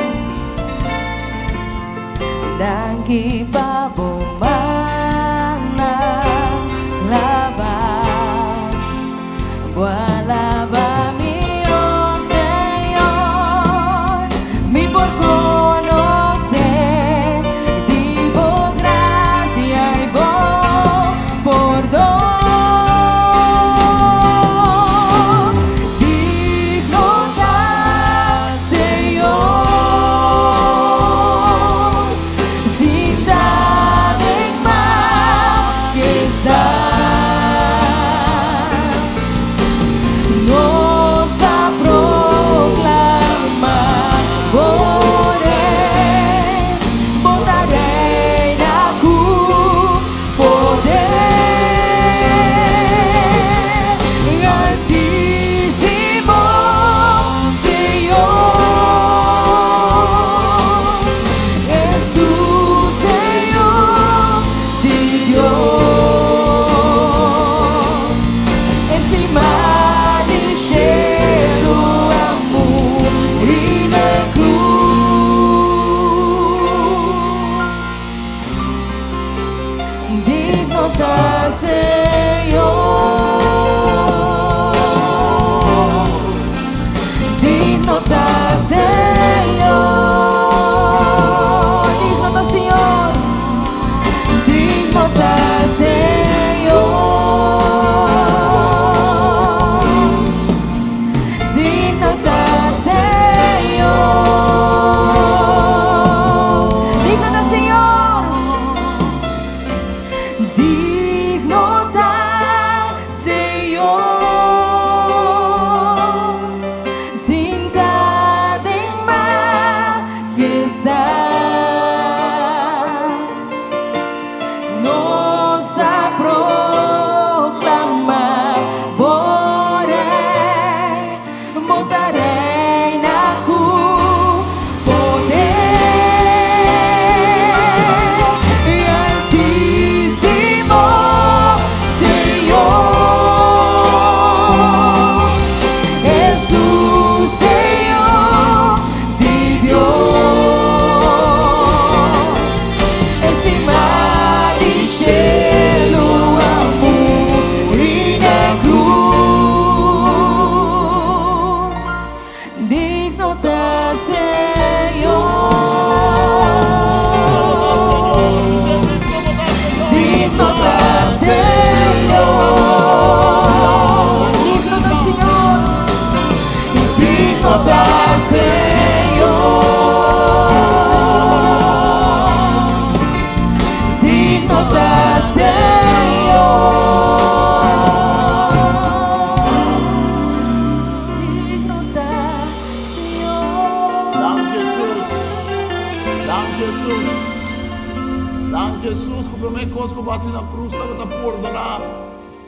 bo a hasi na krus tabata pordoná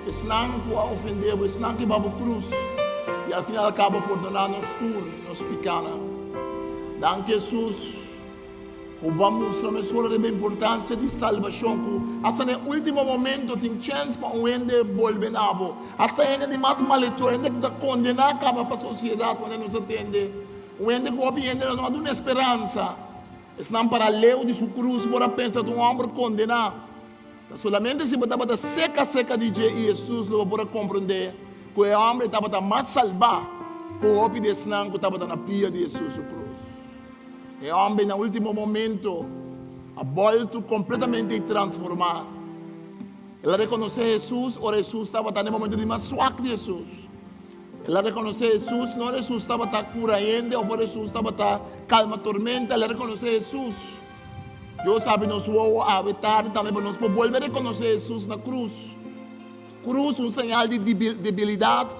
esnan ku a ofendé bo, esnan ku hiba bo krus, i al fin al kabo pordoná nos tur nos pikánan. Danki Hesus ku bo a mustra mesora riba e importansia di salbashon, ku asta na e último momento tin chèns pa un hende bolbe na bo, asta hende di mas malechor, hende ku ta kondená kaba pa sosiedat manera nos a tende, un hende ku hopi hende no a duna speransa. Esnan pará leu di su krus por a pensa ta un hòmber kondená. Ta solamente si bo tabata seka seka di dje i Hesus lo bo por a komprondé ku e hòmber ei tabata mas salbá ku hopi di esnan ku tabata na pia di Hesus su krus. E hòmber ei na último momento a bòltu kompletamente i transformá. El a rekonosé Hesus ora Hesus tabata na e momento di mas swak di Hesus. El a rekonosé Hesus, no ora Hesus tabata kura hende òf ora Hesus tabata kalma tormenta, el a rekonosé Hesus. Dios habri nos wowo awe tardi tambe pa nos por bolbe rekonosé Hesus na krus. Krus, un señal di debilidat,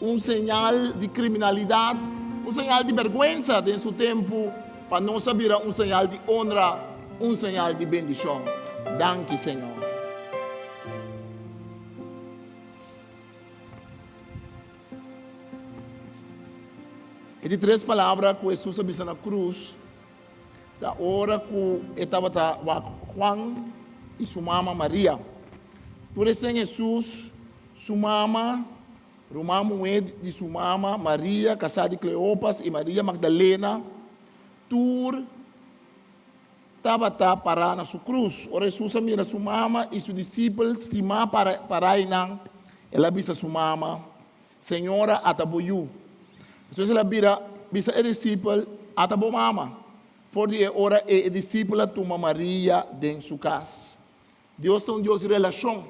un señal di kriminalidat, un señal di bèrgwensa den su tempu, pa nos a bira un señal di onra, un señal di bendishon. Danki, Señor. E di tres palabra ku Hesus a bisa na krus ta ora ku e tabata wak Juan i su mama Maria. Tur esei Hesus, su mama, ruman muhé di su mama, Maria, kasá di Kleopas, i Maria Magdalena, tur Tabata pará na su krus. Ora Hesus a mira su mama i su disipel stimá para pará einan, el a bisa su mama, Señora, ata bo yu. Despues el a bira bisa e disipel, Ata bo mama. For di e ora ei e disipel a tuma Maria den su kas. Dios ta un Dios di relashon.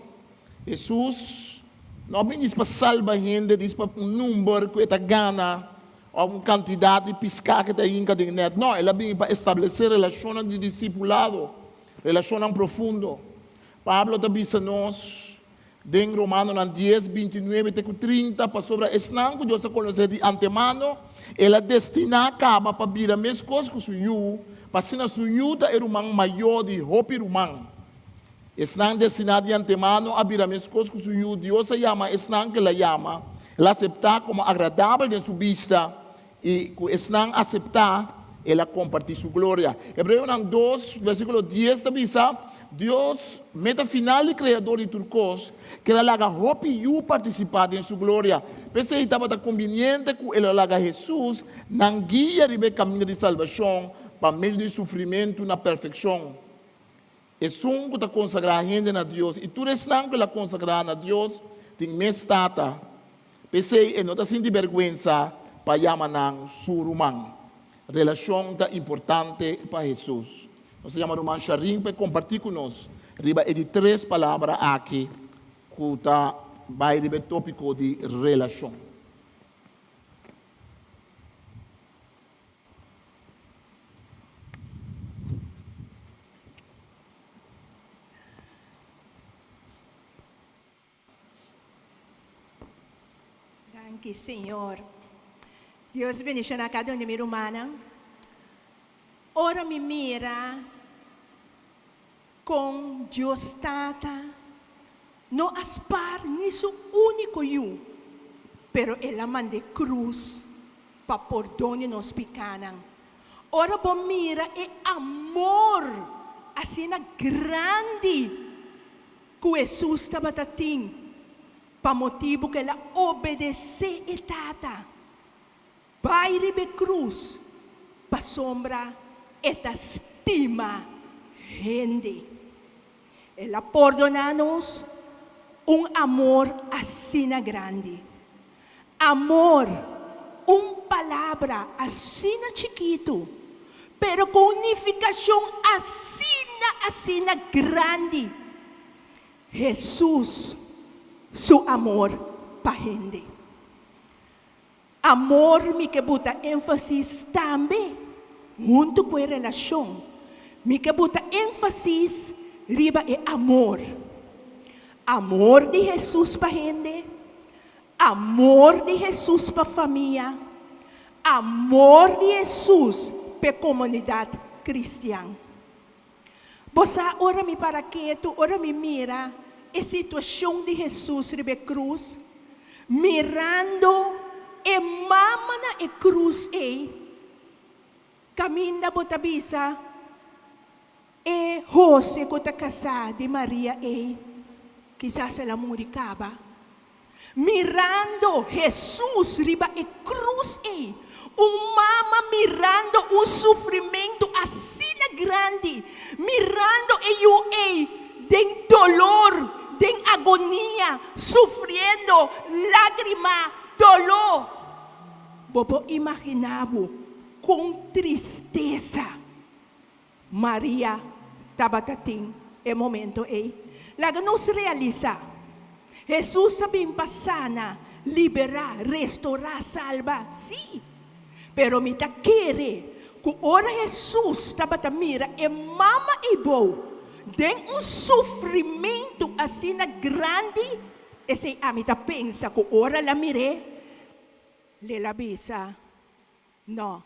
Hesus no a bin djis pa salba hende djis pa un number ku e ta gana òf un kantidat di piská ku e ta hinka den nèt. No, el a bini pa establesé relashonnan di disipulado, relashonnan profundo. Pablo ta bisa nos den Romanonan dies, bintinuebe te ku trinta, Pasobra esnan ku Dios a konosé di antemano, el a destiná kaba pa bira meskos ku su Yu, Pa asina su yu ta e ruman mayó di hopi ruman. Esnan destiná di antemano a bira meskos ku su yu. Dios a yama esnan ku el a yama, el a aseptá komo agradabel den su bista, i ku esnan aseptá, el a kompartí su gloria. Hebreonan dos, versíkulo dies ta bisa, Dios, meta final i Kreador di tur kos, ker a laga hopi yu partisipá den su gloria. P'esei tabata kumbiniente ku el a laga Hesus nan guia riba e kaminda di salbashon pa medio di sufrimentu na perfekshon. Esun ku ta konsagrá hende na Dios i tur esnan ku el a konsagrá na Dios tin mes Tata. P'esei e no ta sinti bèrgwensa pa yama nan su ruman. Relashon ta importante pa Hesus. Nos ta yama ruman Sharin pa e kompartí ku nos riba e di tres palabra aki ku ta bai riba e tópiko di relashon. Danki Señor. Dios bendiciona cada un di mi rumannan. Ora mi mira con Dios Tata no a spaar ni su unico yu, pero El a mand'e cruz pa pordon di nos picanan. Ora bo mira e amor asina grandi Ku Hesus tabata tin pa motibu ku el a obedesé e Tata, bai riba e krus pasobra e ta stima hende. El a pordoná nos un amor asina grandi. Amor, un palabra asina chikitu, pero ku un nifikashon asina asina grandi. Hesus su amor pa hende. Amor mi ke buta énfasis tambe huntu ku e relashon. Mi ke buta énfasis riba e amor. Amor di Hesus pa hende, Amor di Hesus pa famia, amor di Hesus p'e komunidat kristian. Bo sa ora mi para ketu, ora mi mira e situashon di Hesus riba e krus, mirando e mama na e krus ei, kaminda bo ta bisa e Hose ku ta kasá di Maria ei, kisas el a muri kaba. Mirando Hesus riba e krus ei, un mama mirando un sufrimentu asina grandi, mirando e yu ei den dolor, den agonia, sufriendo, lágrima, doló. Bo por imaginá bo kon tristesa Maria tabata tin e momento ei. Laga nos realisá, Hesus a bin pa sana, liberá, restorá, salba, sí. Pero mi ta kere ku ora Hesus tabata mira e mama ei bou den un sufrimentu asina grandi, esei ami ta pensa ku ora el a mir'é, el a bisa, No.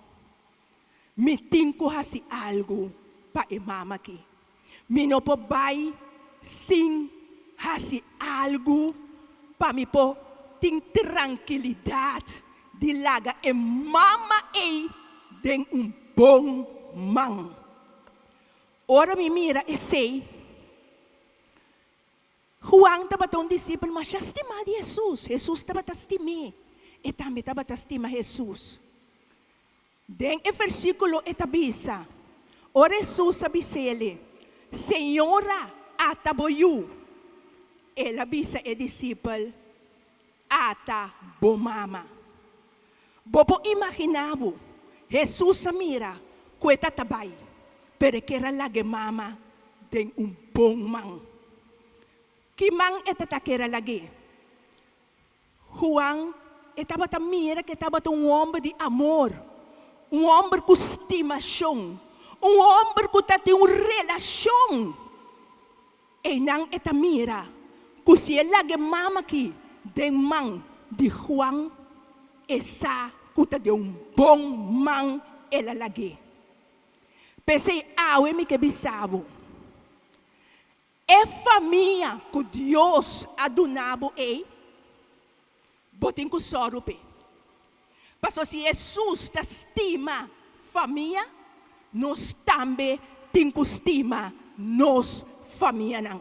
Mi tin ku hasi algu pa e mama aki. Mi no por bai sin hasi algu pa mi por tin trankilidat di laga e mama ei den un bon man. Ora mi mira esei, Juan tabata un disipel masha stimá di Hesus. Hesus tabata stim'é, e tambe tabata stima Hesus. Den e versíkulo e ta bisa, Ora Hesus a bis'el, Señora, ata bo yu. El a bisa e disipel, Ata bo mama. Bo por imaginá bo, Hesus a mira ku e ta ta bai, pero e kier a laga e mama den un bon man. Ki man e ta ta kier a lag'é? Juan, e tabata mira ku e tabata un hòmber di amor, un hòmber ku stimashon, un hòmber ku ta tin un relashon. Einan e ta mira ku si e laga e mama aki den man di Juan, e sa ku ta den un bon man el a lag'é. P'esei awe mi ke bisa bo, e famia ku Dios a duna bo ei, Bo tin ku sòru p'e. Pasobra si Hesus ta stima famia, nos tambe tin ku stima nos famianan.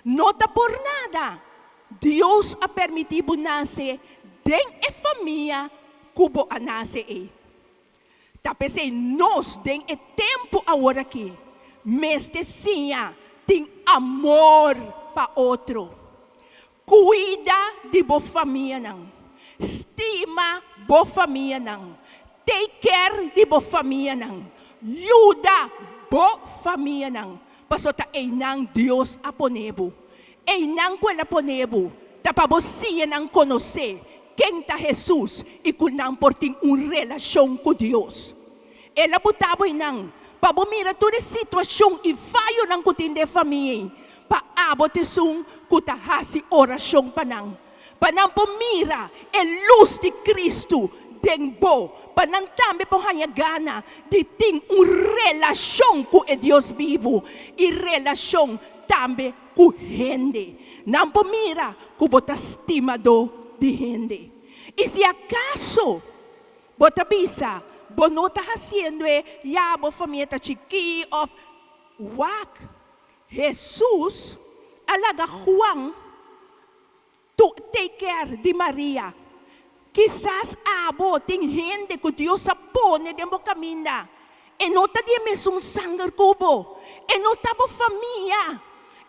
No ta por nada Dios a permití bo nase den e famia ku bo a nase ei. Ta p'esei nos den e tempu aworakí mester siña tin amor pa otro. Kuida di bo famianan. Stima bo famianan. Take care di bo famianan. Yuda bo famianan, pasobra ta einan Dios a pone bo. Einan ku el a pone bo ta pa bo siña nan konosé ken ta Hesus i ku nan por tin un relashon ku Dios. El a buta bo einan pa bo mira tur e situashon i fayonan ku tin den e famia ei, Pa abo ta esun ku ta hasi orashon pa nan, pa nan por mira e lus di Kristu den bo, pa nan tambe por haña gana di tin un relashon ku e Dios bibu i relashon tambe ku hende. Nan por mira ku bo ta stimadó di hende. I si akaso bo ta bisa bo no ta hasiendo e, ya bo famia ta chikí òf wak, Hesus a laga Juan to take care di Maria. Kisas abo tin hende ku Dios a pone den bo kaminda. E no ta di e mesun sanger ku bo, e no ta bo famia,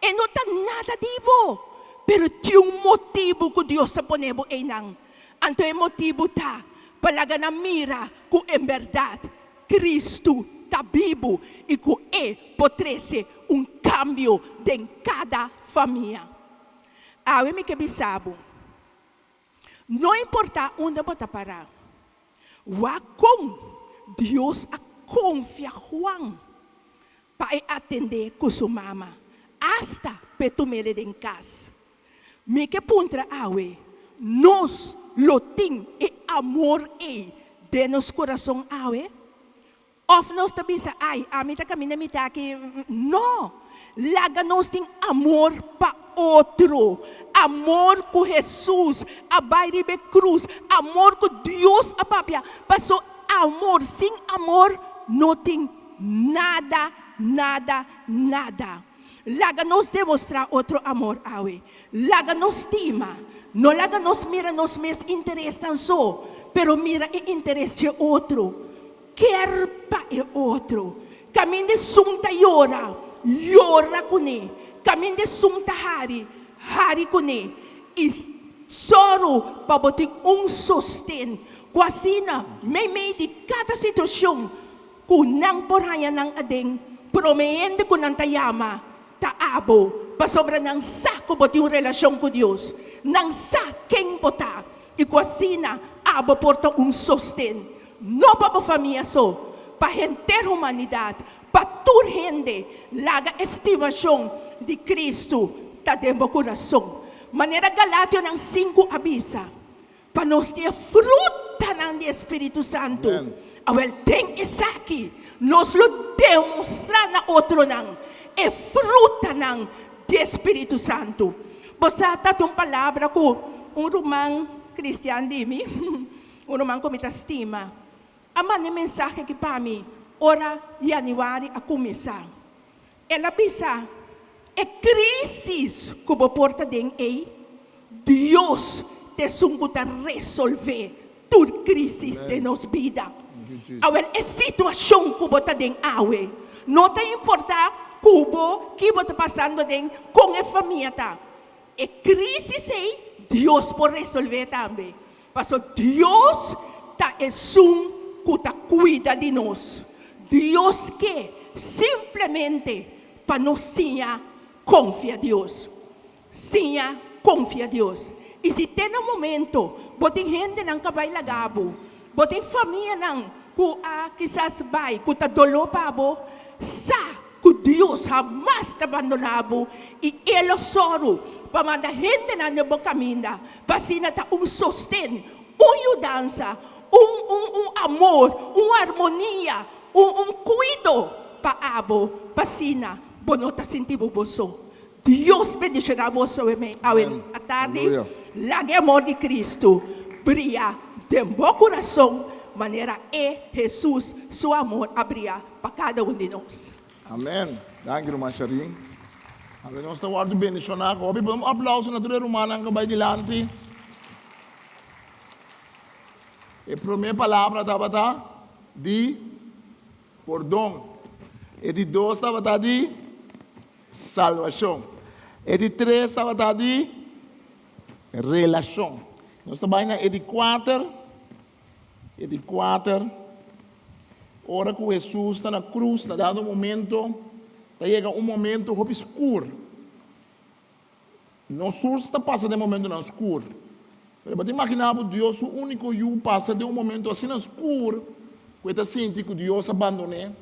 e no ta nada di bo, pero tin un motibu ku Dios a pone bo einan. Anto e motibu ta pa laga nan mira ku en bèrdat Kristu ta bibu i ku E por trese un kambio den kada famia. Awe mi ke bisa bo, no importá unda bo ta pará, wak kon Dios a konfia Juan pa e atendé ku su mama, asta p'e tum'el den kas. Mi ke puntra awe, nos lo tin e amor ei den nos kurason awe? Òf nos ta bisa, Ai, ami ta kaminda mi ta aki. No! Laga nos tin amor pa otro. Amor ku Hesus a bai riba e krus. Amor ku Dios a papia. Paso amor, sin amor no tin nada, nada, nada. Laga nos demostrá otro amor awe. Laga nos stima. No laga nos mira nos mes interesnan so, pero mira e interes dje otro. Ker pa e otro. Kaminda esun ta yora, yora kuné. Kaminda esun ta hari, hari kuné. I sòru pa bo tin un sosten ku asina meimei di kada situashon ku nan por haña nan aden, promé hende ku nan ta yama ta abo, pasobra nan sa ku bo tin un relashon ku Dios. Nan sa ken bo ta i ku asina abo por ta un sosten, no pa bo famia so, pa henter humanidat, pa tur hende. Laga e stimashon di Kristu ta den bo kurason. Manera Galationan sinku a bisa, Pa nos tin e frutanan di e Spiritu Santu. Awel, den esaki nos lo demostrá na otronan e frutanan di e Spiritu Santu. Bo sa ta un palabra ku un ruman kristian di mi, un ruman ku mi ta stima, a manda e mensahe aki pa mi ora yanüari a kuminsá. El a bisa, E krísis ku bo por ta den ei, Dios ta esun ku ta resolvé tur krísis den nos bida. Awel, e situashon ku bo ta den awe, no ta importá ku bo, ki bo ta pasando aden, kon e famia ta. E krísis ei, Dios por resolvé tambe. Pasobra Dios ta esun ku ta kuida di nos. Dios ke simplemente pa nos siña konfia Dios. Siña konfia Dios. I si te na momento bo tin hendenan ku a bai laga bo, bo tin famianan ku a kisas bai ku ta doló pa bo, sa ku Dios hamas ta bandoná bo i E lo sòru pa manda hendenan den bo kaminda pa asina ta un sosten, un yudansa, un un un amor, un armonia, un un kuido pa abo pa asina bo no ta sinti bo bo so. Dios bendishoná boso awe atardi. Laga e amor di Kristu bria den bo kurason manera e Hesus su amor a bria pa kada un di nos. Amen. Danki ruman Sharin. Awe nos ta wòrdu bendishoná. Hopi pon un aplauso na tur e rumannan ku bai dilanti. E promé palabra tabata di pordon. E di dos tabata di salbashon. E di tres tabata di relashon. Nos ta bai na e di kuater. E di kuater, ora ku Hesus ta na krus, na dado momento, ta yega un momento hopi skur. Nos sur ta pasa den momentonan skur. Pero bo ta imaginá bo Dios su úniko Yu pasa den un momento asina skur ku e ta sinti ku Dios a bandon'é?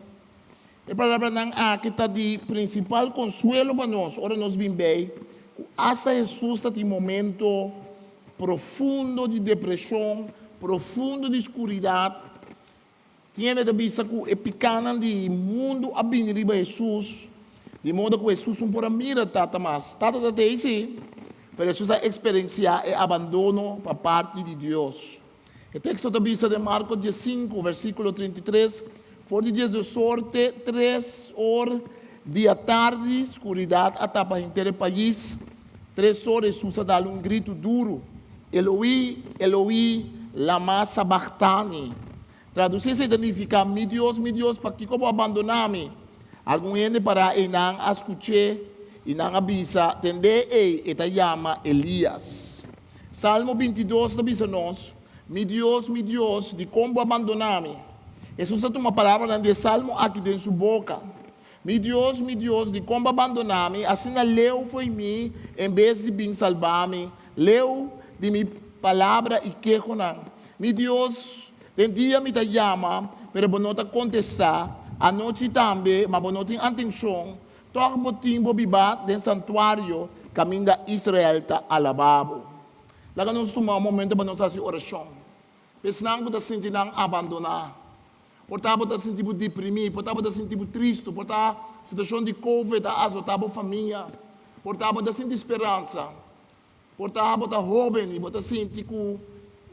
E palabranan aki ta di prinsipal konsuelo pa nos ora nos bin bei ku asta Hesus ta tin momento profundo di depreshon, profundo di skuridat. Tin hende ta bisa ku e pikánan di mundu a bini riba Hesus, di moda ku Hesus no por a mira Tata mas. Tata ta tei sí, pero Hesus a eksperensiá e abandono pa parti di Dios. E teksto ta bisa den Marko diesinku, versíkulo 33, For di diesdos or te tres or di atardi, skuridat a tapa henter e pais. Tres or Hesus a dal un gritu duru, Eloí, Eloí, lama sabachthani? Tradusí esei ta nifiká, Mi Dios, mi Dios, pakiko bo a bandoná mi? Algun hende pará einan a skuch'é i nan a bisa, Tend'é ei, e ta yama Elías. Salmo 22 ta bisa nos, Mi Dios, mi Dios, dikon bo a bandoná mi? Hesus a tuma palabranan di e salmo aki den su boka. Mi Dios, mi Dios, dikon bo a bandoná mi asina leu fo'i mi en bes di bin salbá mi leu di mi palabra i kehonan? Mi Dios, den dia mi ta yama, pero bo no ta kontestá, anochi tambe, ma bo no tin atenshon. Tòg bo tin bo bibá den santuario kaminda Israel ta alabá bo. Laga nos tuma un momento pa nos hasi orashon pa esnan ku ta sinti nan abandoná. Por ta bo ta sinti bo deprimí, por ta bo ta sinti bo tristu, por ta situashon di covid a azotá bo famia, por ta bo ta sinti speransa, por ta bo ta hóben i bo ta sinti ku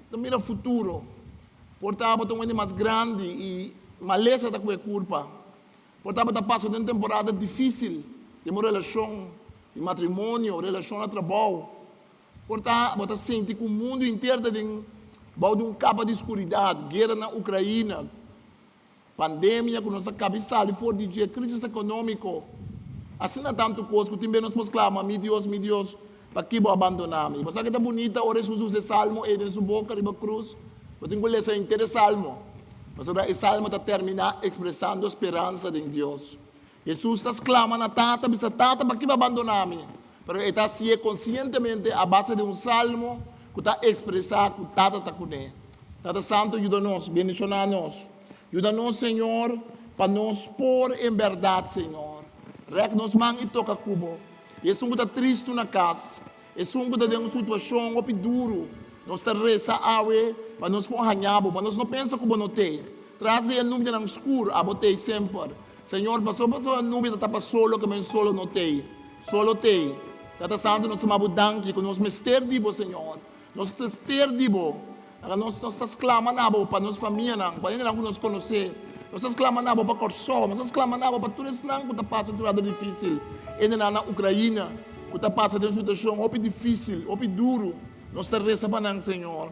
ta mira futuro, por ta bo ta un hende mas grandi i malesa ta ku e kurpa, por ta bo ta pasa den un temporada difísil den bo relashon di matrimonio, relashon na trabou. Por ta bo ta sinti ku mundu henter ta den bou di un kapa di skuridat, guera na Ukraina, pandemia ku nos a kabi sali for di dje, krisis ekonómiko, asina tantu kos ku tin bes nos por sklama, Mi Dios, mi Dios, pakiko bo a bandoná mi? Bo sa ke ta bunita ora Hesus usa e salmo ei den su boka riba krus? Bo tin ku lesa henter e salmo, pasobra e salmo ta terminá ekspresando speransa den Dios. Hesus ta sklama na Tata, bisa, Tata, pakiko bo a bandoná mi? Pero e ta hasié konsientemente a base di un salmo ku ta ekspresá ku Tata ta kuné. Tata Santu, yuda nos, bendishoná nos. Yuda nos, Señor, pa nos por en bèrdat, Señor, rèk nos man i toka ku Bo. I esun ku ta tristu na kas, esun ku ta den un situashon hopi duru, nos ta resa awe pa nos por haña Bo, pa nos no pensa ku Bo no t'ei. Tras di e nubianan skur, abo t'ei semper. Señor, pasobra pasobra nubia ta tapa solo ke men solo no t'ei. Solo t'ei. Tata Santu, nos ta maba bo danki ku nos mester di bo, Señor. Nos mester di bo. Laga nos nos ta sklama na bo pa nos famianan, pa hendenan ku nos konosé. Nos ta sklama na bo pa Kòrsou. Nos ta sklama na bo pa tur esnan ku ta pasa un temporada difísil. Hendenan na Ukraina ku ta pasa den un situashon hopi difísil, hopi duru. Nos ta resa pa nan, Señor,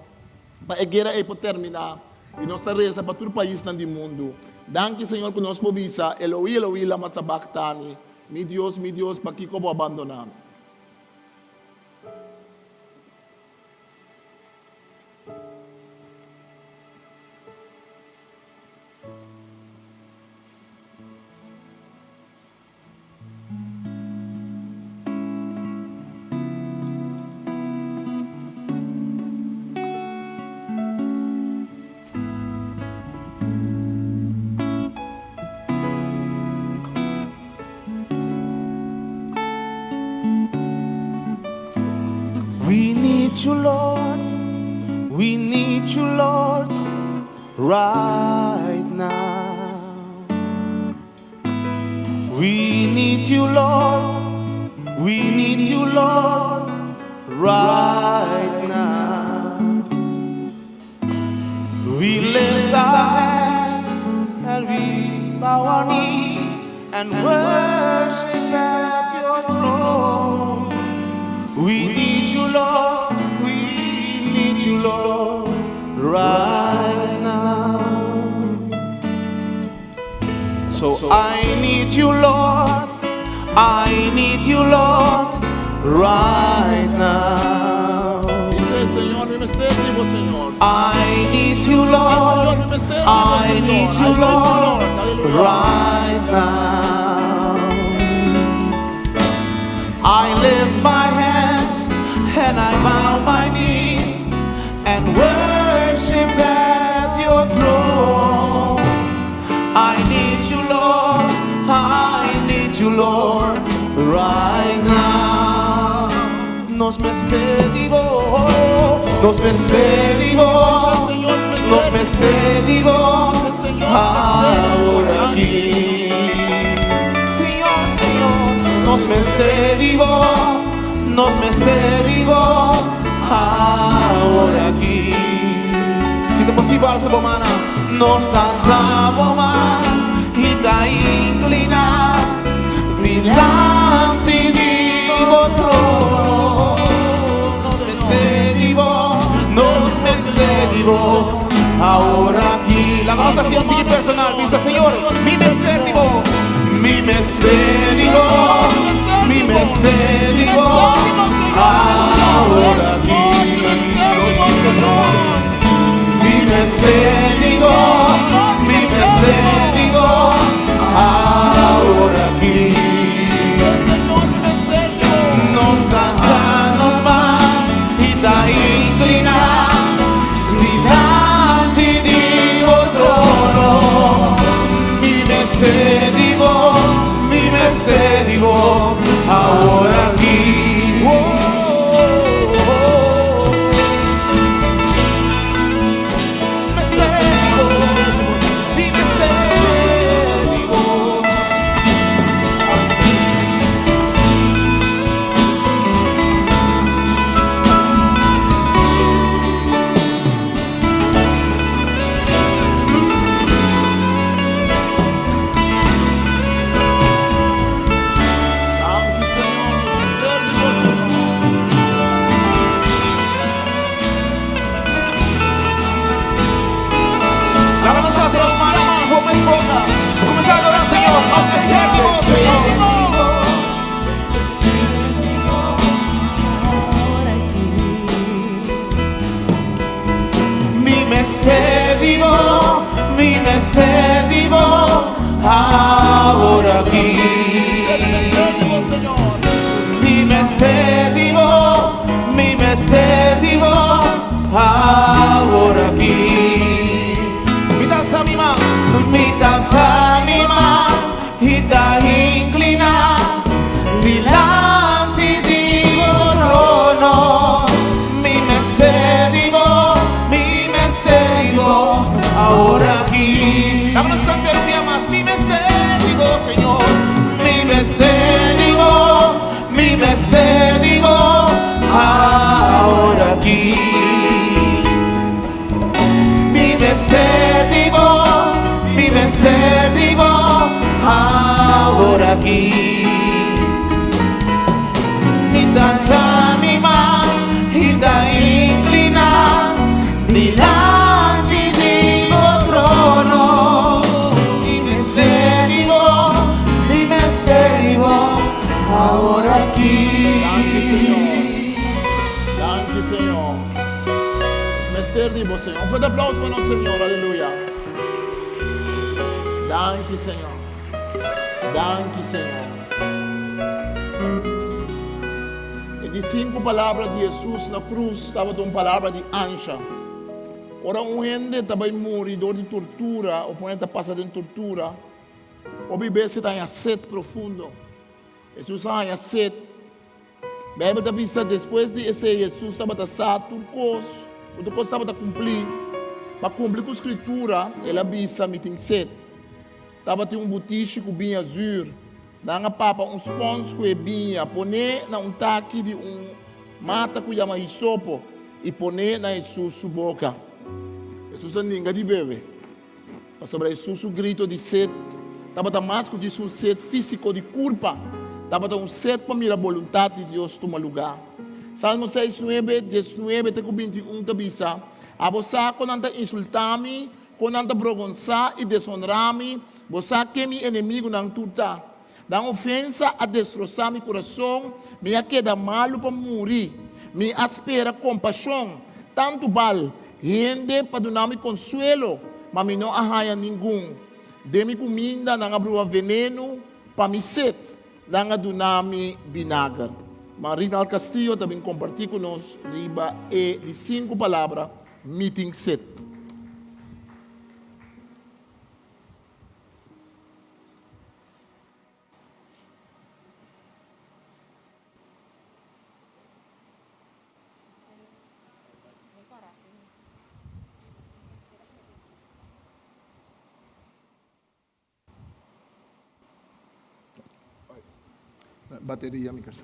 pa e guera ei por terminá. I nos ta resa pa tur paisnan di mundu. Danki, Señor, ku nos por bisa, Eloí, Eloí, lama sabachtani? Mi Dios, mi Dios, pakiko bo a bandoná mi? We need you Lord, we need you Lord, right now. We need you Lord, we need you Lord, right now. We lift our hands and we bow our knees and worship at your throne. We need you Lord, we need you Lord, right now. So I need you, Lord. I need you, Lord, right now. Dice, Señor, mi mester di bo, Señor. I need you, Lord. I need you, Lord, right now. I lift my hands and I bow my knees and worship at your throne. I need you, Lord. I need you, Lord, right now. Nos mester di bo, nos mester di bo, nos mester di bo, awor aki. Señor, Señor, nos mester di bo, nos mester di bo, awor aki. Si ta posibel, alsa bo mannan. Nos ta alsa bo man i ta inkliná dilanti di bo trono. Nos mester di bo, nos mester di bo awor aki. Laga nos hasi un tiki personal. Bisa, Señor, mi mester di bo. Mi mester di bo, mi mester di bo awor aki. Mi mester di bo, mi mester di bo awor aki. Nos ta alsa nos man i ta inkliná dilanti di bo trono. Mi mester di bo, mi mester di bo awor aki. mes boka. Kuminsá adorá Señor. Nos mester di bo, Señor. Mi mester di bo, mi mester di bo, awor aki. Mi mester di bo, mi mester di bo, awor aki. Mi ta alsa mi man, mi ta alsa mi man i ta incliná dilanti di bo trono. Mi mester di bo, mi mester di bo, awor aki. Dame nos canta un dia mas. Mi mester di bo, Señor. Mi mester di bo, mi mester di bo, awor aki. Mi mester di bo, mi mester di bo, awor aki. Mi ta alsa mi man i ta incliná dilanti di bo trono. Mi mester di bo, mi mester di bo, awor aki. Danki Señor. Danki Señor. Nos mester di bo Señor. Un fuerte aplauso pa nos Señor. Aleluya. Danki Señor. Danki Señor. E di sinku palabra di Hesus na krus tabata un palabra di ansha. Ora un hende ta bai muri dor di tortura of un hende ta pasa den tortura, hopi bes e ta haña set profundo. Hesus a haña set. Beibel ta bisa despues di esei Hesus tabata sa tur kos, ku tur kos tabata kumplí. Pa kumpli ku Skritura, el a bisa, Mi tin set. Tabatin un butishi ku biña zür. Nan a papa un spons ku e biña, pon'é na un taki di un mata ku yama hisopo i pon'é na Hesus su boka. Hesus a ninga di bebe, pasobra Hesus su grito di set tabata mas ku djis un set físiko di kurpa, tabata un set pa mira boluntat di Dios tuma lugá. Salmo seis, nuebe, diesnuebe te ku bintiun ta bisa, Abo sa ku nan ta insultá mi Kon nan ta brogonsá i desonrá mi, bo sa ken mi enemigunan tur ta. Nan ofensa a destrosá mi kurason, mi a keda malu pa muri. Mi a spera kompashon, tantu bal hende pa duna mi konsuelo, ma mi no a haña ningun. Den mi kuminda nan a brua venenu, pa mi set nan a duna mi binager. Ma Rinald Castillo ta bin kompartí ku nos riba e di sinku palabra Mi tin set. Bateria mi kersa.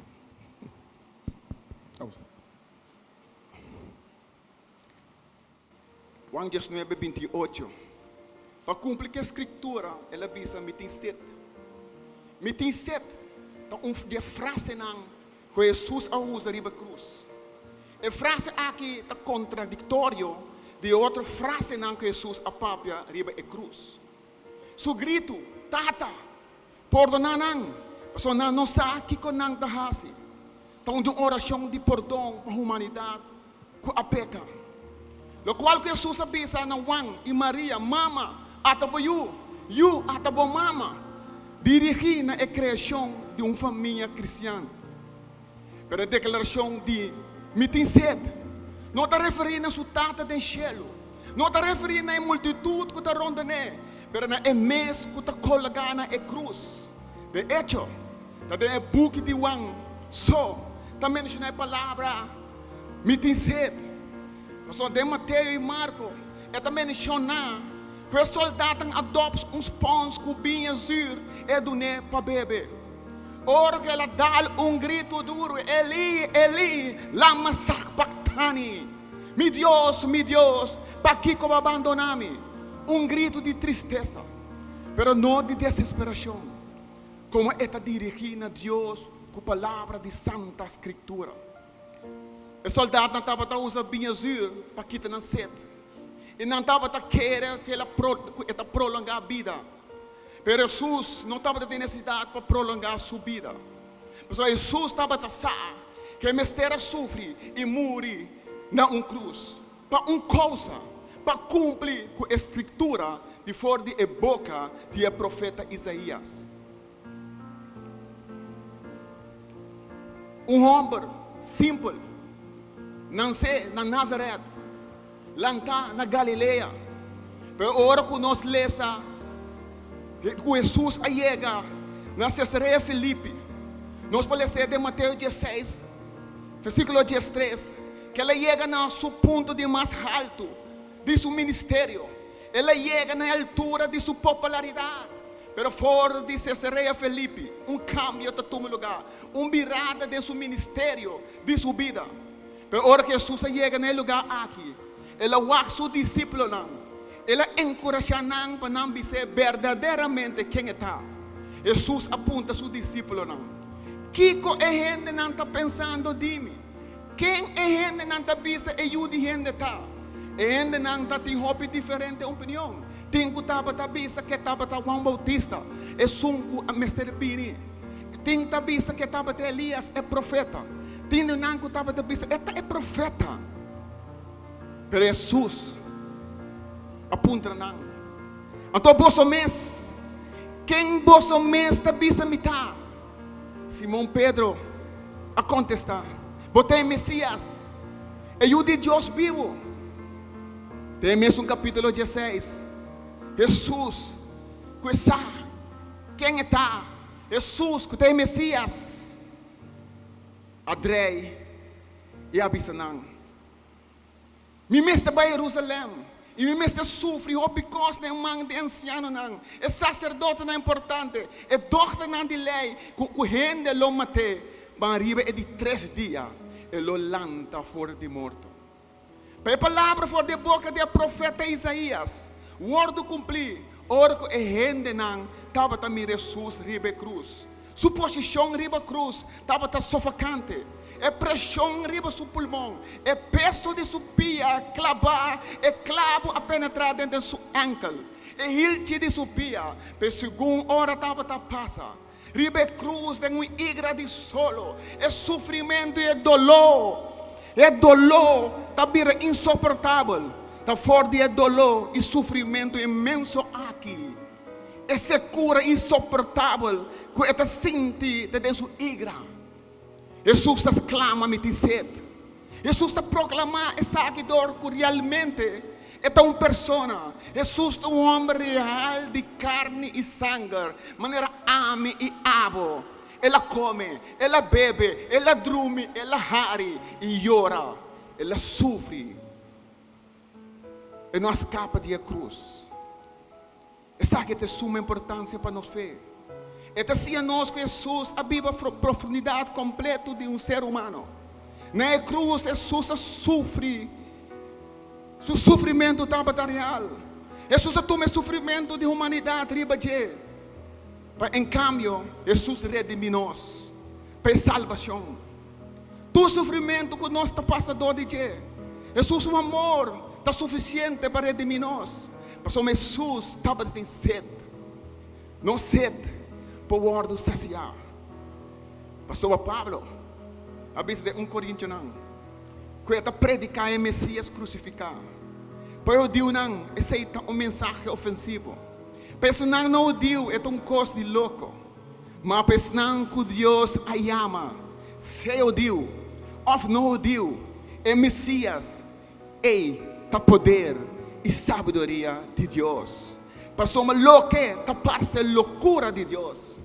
Juan diesnuebe binti ocho. Pa kumpli ku e skritura, el a bisa, Mi tin set. Mi tin set ta un di e frasenan ku Hesus a usa riba e krus. E frase aki ta kontradiktorio di e otro frasenan ku Hesus a papia riba e krus. Su gritu, Tata, pordoná nan, pasobra nan no sa kiko nan ta hasi, ta un di un orashon di pordon pa humanidat ku a peka. Lokual ku Hesus a bisa na Juan i Maria, Mama, ata bo yu, yu, ata bo mama, dirigí na e kreashon di un famia kristian. Pero e deklarashon di Mi tin set no ta referí na su Tata den shelu, no ta referí na e multitut ku ta rondoné, pero na e mes ku ta kologá na e krus. De echo, ta den e buki di Juan so ta menshoná e palabra Mi tin set. Pasobra den Mateo i Marko e ta menshoná ku e sòldatnan a dòps un spòns ku biña zür e dun'é pa bebe. Ora ku el a dal un gritu duru, Elí, Elí, lama sakbaktani? Mi Dios, mi Dios, pakiko bo a bandoná mi? Un gritu di tristesa, pero no di desesperashon, komo e ta dirigí na Dios ku palabra di Santa Skritura. E sòldatnan tabata usa biña zür pa kita nan set. I nan tabata kere ku el a ku e ta prolongá bida. Pero Hesus no tabata tin nesesidat pa prolongá su bida. Pasobra Hesus tabata sa ku e mester a sufri i muri na un krus pa un kousa, pa kumpli ku e Skritura di for di e boka di e profeta Isaías. Un hòmber simpel, nansé na Nazaret, lantá na Galilea. Pero ora ku nos lesa ku Hesus a yega na Cesarea Filipi, nos por les'é den Mateo diesseis, versíkulo diestres, ku el a yega na su punto di mas haltu di su ministerio. El a yega na e altura di su popularidat. Pero for di Cesarea Felipi, un kambio ta tuma lugá, un birada den su ministerio di su bida. Pero ora ku Hesus a yega na e lugá aki, el a wak su disipelnan, el a enkurashá nan pa nan bis'é berdaderamente ken e ta. Hesus a puntra su disipelnan, Kiko e hendenan ta pensando di mi? Ken e hendenan ta bisa e Yu di hende ta? E hendenan ta tin hopi diferente opinion. Tin ku tabata bisa ku e tabata Juan Bautista, esun ku a mester bini. Tin ta bisa ku e tabata Elias, e profeta. Tin di nan ku tabata bisa e ta e profeta. Pero Hesus a puntra nan, Anto boso mes, ken boso mes ta bisa mi ta? Simon Pedro a kontestá, Bo ta e Mesías, e Yu di Dios bibu. Den e mesun kapítulo dieseis, Hesus, ku e sa ken e ta, Hesus ku ta e Mesías, a drei i a bisa nan, Mi mester bai Herusalèm, i mi mester sufri hopi kos den man di e ansianonan, e saserdotenan importante, e dòkternan di lei, ku ku hende lo mat'é, ma riba e di tres dia e lo lanta for di morto. Pa e palabra for di e boka di e profeta Isaías wòrdu kumplí, ora ku e hendenan tabata mira Hesus riba e krus. Su posishon riba krus tabata sofokante. E preshon riba su pulmon, e peso di su pia klabá, e klabu a penetrá den den su ènkel, e hilchi di su pia, pe segun ora tabata pasa riba e krus den un igra di solo, e sufrimentu i e doló, e doló ta bira insoportabel. Ta for di e doló i sufrimentu inmenso aki E sekura insoportabel ku e ta sinti ta den su igra. Hesus ta sklama, Mi tin set. Hesus ta proklamá esaki dor ku realmente e ta un persona. Hesus ta un hòmber real di karni i sanger, manera ami i abo. El a kome, el a bebe, el a drumi, el a hari i yora, el a sufri. E no a skapa di e krus. Esaki ta e suma importansia pa nos fe. E ta siña nos ku Hesus a biba profundidat kompleto di un ser humano. Na e krus Hesus a sufri. Su sufrimentu tabata real. Hesus a tuma e sufrimentu di humanidat riba dje. Pa en kambio Hesus redimí nos pa e salbashon. Tur sufrimentu ku nos ta pasa dor di dje, Hesus su amor ta sufisiente pa redimí nos. Pasobra Hesus tabatin set. Nos set por wòrdu sasiá. Pasobra Pablo a bisa den un Korintionan ku e ta prediká e Mesias krusifiká. Pa e hudiunan esei ta un mensahe ofensivo. Pa esunnan no hudiu e ta un kos di loko. Ma pa esnan ku Dios a yama, sea hudiu òf no hudiu, e Mesias ei ta poder i sabiduria di Dios. Pasobra loke ta parse lokura di Dios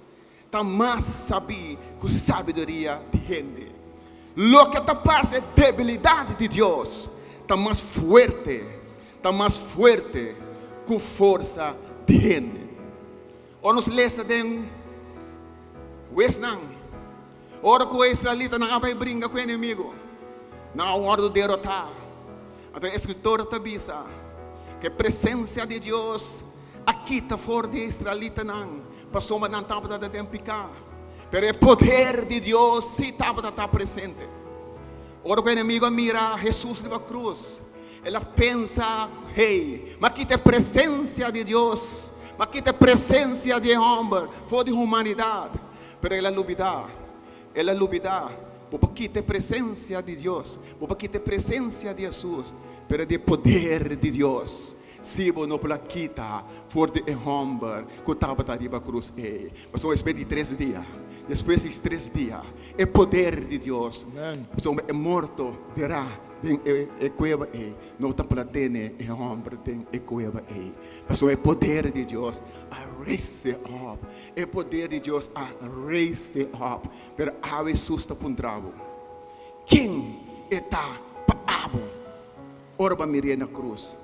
ta mas sabí ku sabiduria di hende. Loke ta parse debilidat di Dios ta mas fuerte, ta mas fuerte ku forsa di hende. Ora nos lesa den Huesnan, ora ku e israelitanan a bai bringa ku e enemigu, nan a wòrdu derotá. Anto e eskritor ta bisa ku e presensia di Dios a kita for di e israelitanan pasobra nan tabata den piká. Pero e poder di Dios sí tabata ta presente. Ora ku e enemigu a mira Hesus riba krus. El a pensa, Hey, m'a kita e presencia di Dios, m'a kita e presencia di e homber for di humanidad. Pero el a lubida, el a lubida, bo por kita e presencia di Dios, bo por kita e presencia di Hesus, pero di e poder di Dios si bo no por a kita for di e homber cu tabata riba cruz ey. Pasobra despues di tres dia, despues di tres dia, e poder di Dios, pasobra e morto derá. Den e kueba ei, no ta por a tene e hòmber den e kueba ei, pasobra e poder di Dios a raise op. E poder di Dios a raise op. Pero awe Hesus ta puntra bo, Ken e ta pa abo ora bo a mir'é na krus?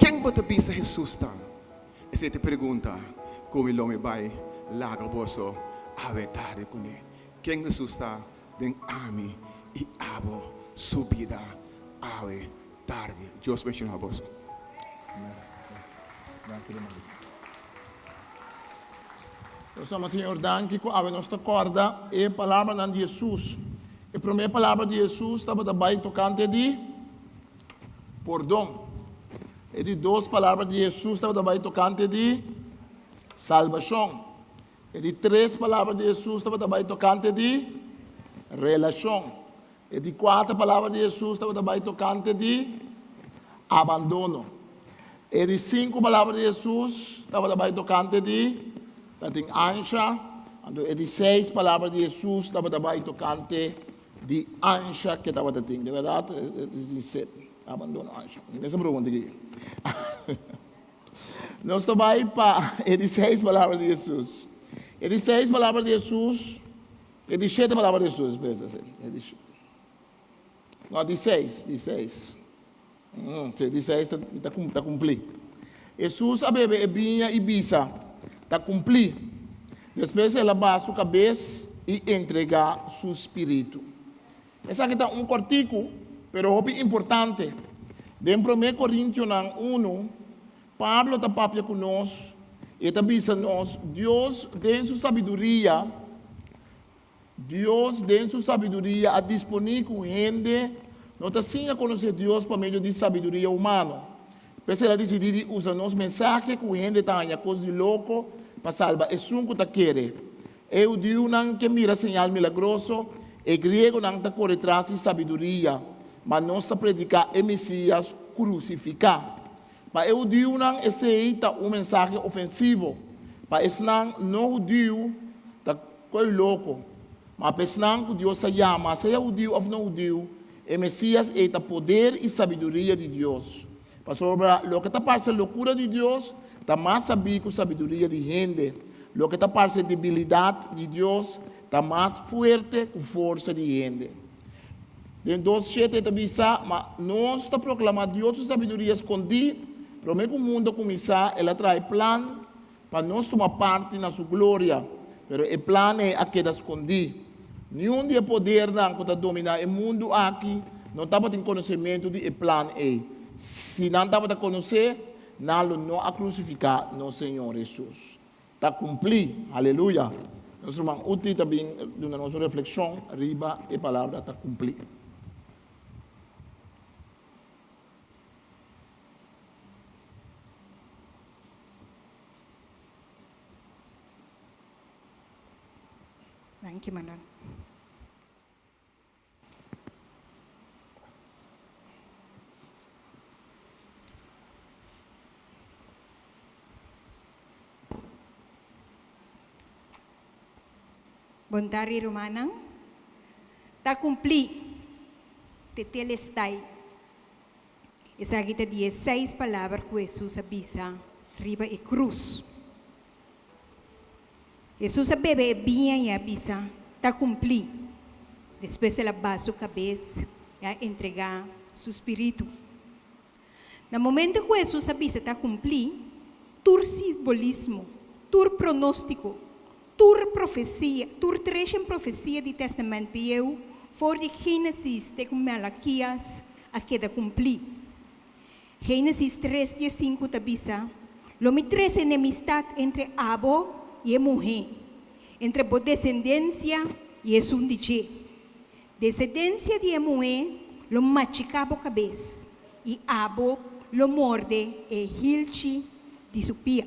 Ken bo ta bisa Hesus ta? Esei ta e pregunta ku mi lo mi bai laga boso awe tardi kuné. Ken Hesus ta Den ami i abo su bida awe tardi. Dios benshiona boso. Danki ruman. Nos ama Señor danki ku awe nos ta kòrda e palabranan di Hesus. E promé palabra di Hesus tabata bai tokante di pordon. E di dos palabra di Hesus tabata bai tokante di salbashon. E di tres palabra di Hesus tabata bai tokante di relashon. E di kuater palabra di Hesus tabata bai tokante di abandono. E di sinku palabra di Hesus tabata bai tokante di ta tin ansha. Anto e di seis palabra di Hesus tabata bai tokante di ansha ke tabata tin. Di bèrdat, e di set, abandono, ansha. Mi mester pregunta aki. Nos ta bai pa e di seis palabra di Hesus. E di seis palabra di Hesus, e di shete palabra di Hesus, bes así. E di shete. No, di seis, di seis. Mm, sí, di seis ta, ta, ta cumplí. Hesus a bebe e biña i bisa, Ta cumplí. Despues el a baha su cabes i entregá su spiritu. Esaki ta un kòrtiku, pero hopi importante. Den Promé Korintionan unu, Pablo ta papia ku nos i e ta bisa nos, Dios den su sabiduria, Dios den su sabiduria a disponí ku hende no ta siña konosé Dios pa medio di sabiduria humano. P'esei el a disidí di usa nos mensahe ku hende ta haña kos di loko pa salba esun ku ta kere. E hudiunan ke mira señal milagroso, e griegonan ta kore tras di sabiduria, ma nos ta prediká e Mesías krusifiká. Pa e hudiunan esei ta un mensahe ofensivo, pa esnan no hudiu ta koi loko. Ma pa esnan ku Dios a yama, sea hudiu òf no hudiu, e Mesías ei ta poder i sabiduria di Dios. Pasobra loke ta parse lokura di Dios ta mas sabí ku sabiduria di hende, loke ta parse debilidat di Dios ta mas fuerte ku forsa di hende. Den dos shete e ta bisa, Ma nos ta proklamá Dios su sabiduria skondí, promé ku mundu a kuminsá el a traha e plan pa nos tuma parti na su gloria, pero e plan ei a keda skondí. Niun di e podernan ku ta dominá e mundu aki no tabatin konosementu di e plan ei. Si nan tabata konosé, nan lo no a krusifiká nos Señor Hesus. Ta kumplí! Aleluya! Nos ruman Uti ta bin duna nos un reflekshon riba e palabra ta kumplí. Danki Manuel. Bon tardi rumannan. Ta kumplí. Tetelestai. Esaki ta di e seis palabra ku Hesus a bisa riba e krus. Hesus a bebe e biña i a bisa, Ta kumplí. Despues el a baha su kabes i a entregá su spiritu. Na momento ku Hesus a bisa ta kumplí, tur simbolismo, tur pronóstiko, tur profesia, tur treshen profesia di Tèstamènt Bieu, for di Génesis te ku Malakias, a keda kumplí. Génesis tres diesinku ta bisa, Lo mi trese enemistat entre abo i e muhé, entre bo desendensia i esun di dje. Desendensia di e muhé lo machiká bo kabes. i abo lo morde e hilchi di su pia.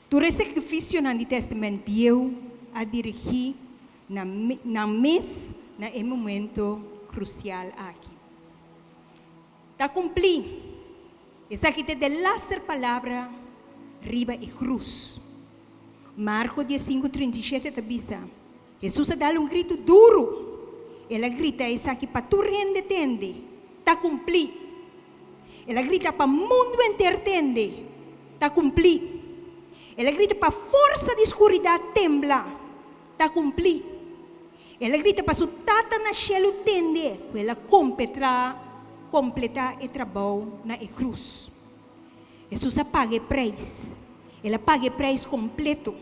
Tur e sakrifisionan di Tèstamènt Bieu a dirigí nan mes na e momento krusial aki. Ta kumplí! Esaki ta e delaster palabra riba e krus. Marko diesinku 37 ta bisa, Hesus a dal un gritu duru. El a grita esaki pa tur hende tende, Ta kumplí! El a grita pa mundu henter tende, Ta kumplí! El a grita pa forsa di skuridat tembla, Ta kumplí! El a grita pa su Tata na shelu tende ku el a kompetrá kompletá e trabou na e krus. Hesus a paga e preis. El a paga e preis kompleto.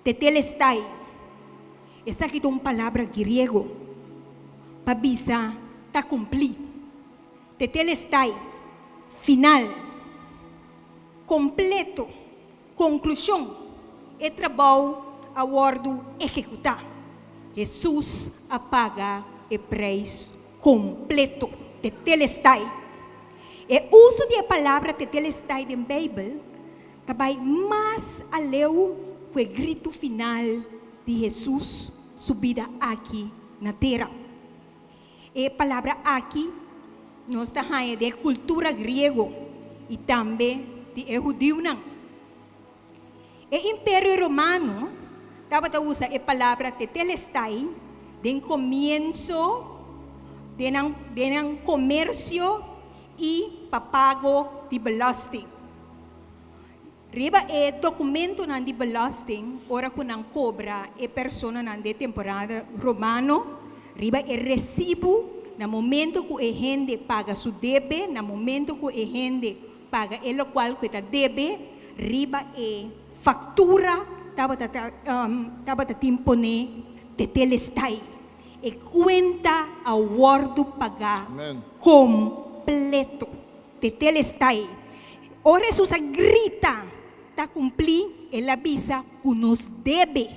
Tetelestai. Esaki ta un palabra griego pa bisa ta kumplí. Tetelestai, final, kompleto. Konklushon, E trabou a wòrdu ehekutá. Hesus a paga e preis kompleto. Tetelestai. E uso di e palabra tetelestai den Beibel ta bai mas aleu ku e gritu final di Hesus su bida aki na tera. E palabra aki nos ta haña den e kultura griego i tambe di e hudiunan. E Imperio Romano tabata usa e palabra tetelestai den komienso den nan den nan komersio i pa pago di belasting. Riba e dokumentonan di belasting ora ku nan kobra e personanan den temporada romano, riba e resibu na momento ku e hende paga su debe, na momento ku e hende paga e lokual ku e ta debe, riba e faktura tabata tabata tin pone tetelestai. E kuenta a wòrdu pagá kompleto. Tetelestai. Ora Hesus a grita, Ta kumplí, el a bisa ku nos debe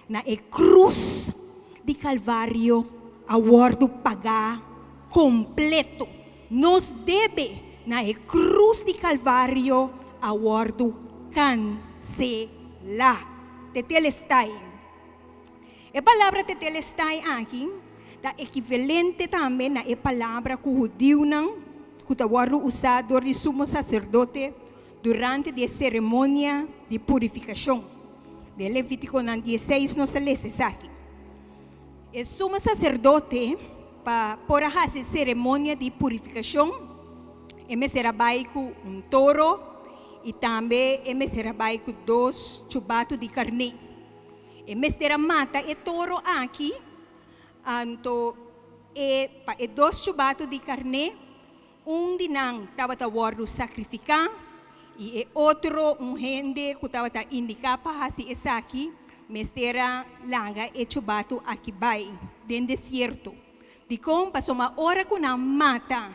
na e krus di Kalvario a wòrdu pagá kompleto. Nos debe na e krus di Kalvario a wòrdu kanselá. Tetelestai. E palabra tetelestai aki ta ekivelente tambe na e palabra ku hudiunan ku ta wòrdu usá dor di sumo saserdote durante di e seremonia di purifikashon. Den Levítikonan dieseis nos ta lesa esaki. E sumo saserdote pa por a hasi e seremonia di purifikashon e mester a bai ku un toro i tambe e mester a bai ku dos chubatu di karné. E mester a mata e toro aki, anto e pa e dos chubatu di karné, un di nan tabata wòrdu sakrifiká i e otro un hende ku tabata indiká pa hasi esaki mester a laga e chubatu aki bai den desierto. Dikon? Pasobra ora ku nan mata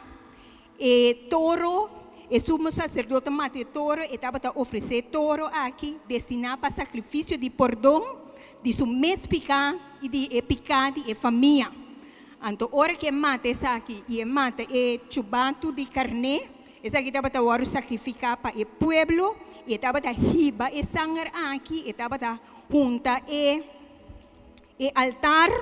E toro, e sumo saserdote mata e toro, e tabata ofresé e toro aki destiná pa sakrifisio di pordon di su mes piká i di e piká di e famia. Anto ora ku e mata esaki i e mata e chubatu di karné, esaki tabata wòrdu sakrifiká pa e pueblo i e tabata hiba e sanger aki, e tabata hunta e. E altar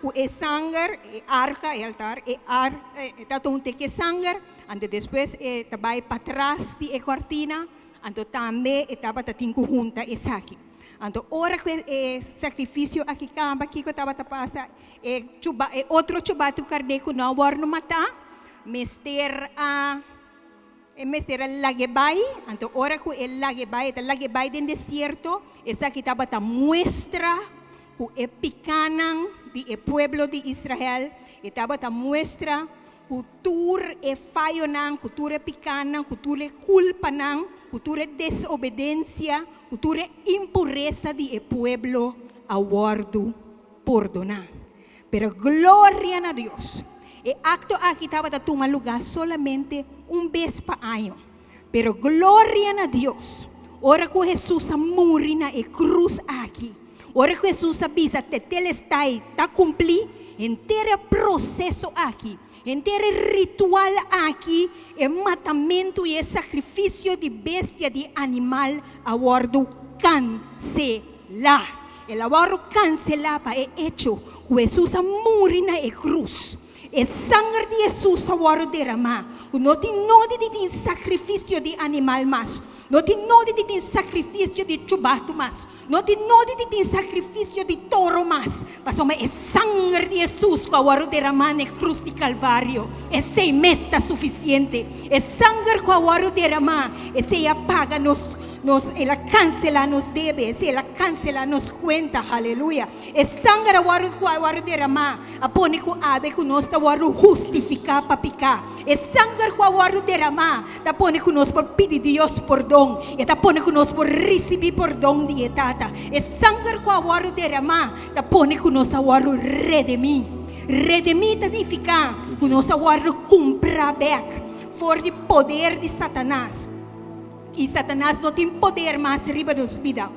ku e sanger, e arka, e altar, e ar, e ta tun teke sanger, anto despues e ta bai patras di e kortina, anto tambe e tabata tin ku hunta esaki. Anto ora ku e sakrifisio aki kaba, kiko tabata pasa? E chuba, e otro chubatu karné ku no a wòrdu matá, mester a. E mester a lag'é bai, anto ora ku e lag'é bai, e ta lag'é bai den desierto, esaki tabata muestra ku e pikánan di e pueblo di Israel, e tabata muestra ku tur e fayonan, ku tur e pikánan, ku tur e kulpanan, ku tur e desobedensia, ku tur e impuresa di e pueblo a wòrdu pordoná. Pero gloria na Dios! E akto aki tabata tuma lugá solamente un bes pa año. Pero gloria na Dios! Ora ku Hesus a muri na e krus aki, ora ku Hesus a bisa tetelestai ta kumplí, Henter e proseso aki, henter e ritual aki, e matamentu i e sakrifisio di bestia di animal a wòrdu kanselá. El a wòrdu kanselá pa e echo ku Hesus a muri na e krus. E sanger di Hesus a wòrdu deramá, ku no tin nodi di tin sakrifisio di animal mas, no tin nodi di tin sakrifisio di chubatu mas, no tin nodi di tin sakrifisio di toro mas, pasobra e sanger di Hesus ku a wòrdu deramá na e krus di Kalvario, esei mes ta sufisiente. E sanger ku a wòrdu deramá, esei a paga nos, nos, el a kanselá nos debe, esei el a kanselá nos kuenta. Haleluya! E sanger a wòrdu, ku a wòrdu deramá, A pone ku awe ku nos ta wòrdu hustifiká pa piká. E sanger ku a wòrdu deramá ta pone ku nos por pidi Dios pordon. E ta pone ku nos por risibí pordon di e Tata. E sanger ku a wòrdu deramá ta pone ku nos a wòrdu redemí. Redemí ta nifiká ku nos a wòrdu kumprá bèk for di poder di Satanas. I Satanas no tin poder mas riba nos bida.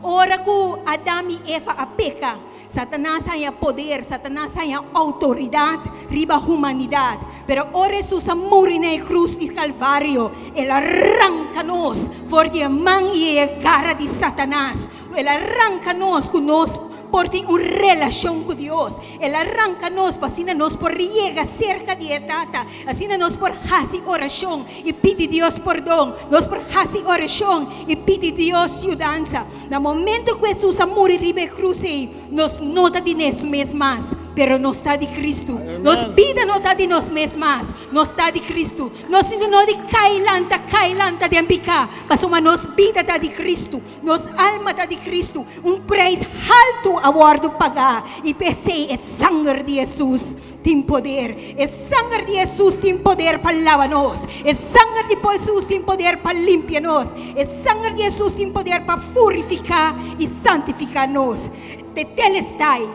Ora ku Adam i Eva a peka, Satanas haña poder, Satanas haña outoridat riba humanidat. Pero ora Hesus a muri na e krus di Kalvario, el a ranka nos for di e man i e gara di Satanas. El a ranka nos ku nos por tin un relashon ku Dios. El a ranka nos pa asina nos por yega serka di e Tata, asina nos por hasi orashon i pidi Dios pordon, nos por hasi orashon i pidi Dios yudansa. Na momento ku Hesus a muri riba e krus ei, nos no ta di nos mes mas, pero nos ta di Kristu. Nos bida no ta di nos mes mas, nos ta di Kristu. Nos tin no di kai lanta, kai lanta den piká, pasobra nos bida ta di Kristu, nos alma ta di Kristu. Un preis haltu a wòrdu pagá, i p'esei e sanger di Hesus tin poder. E sanger di Hesus tin poder pa laba nos. E sanger di Hesus tin poder pa limpia nos. E sanger di Hesus tin poder pa furifiká i santifiká nos. Tetelestai,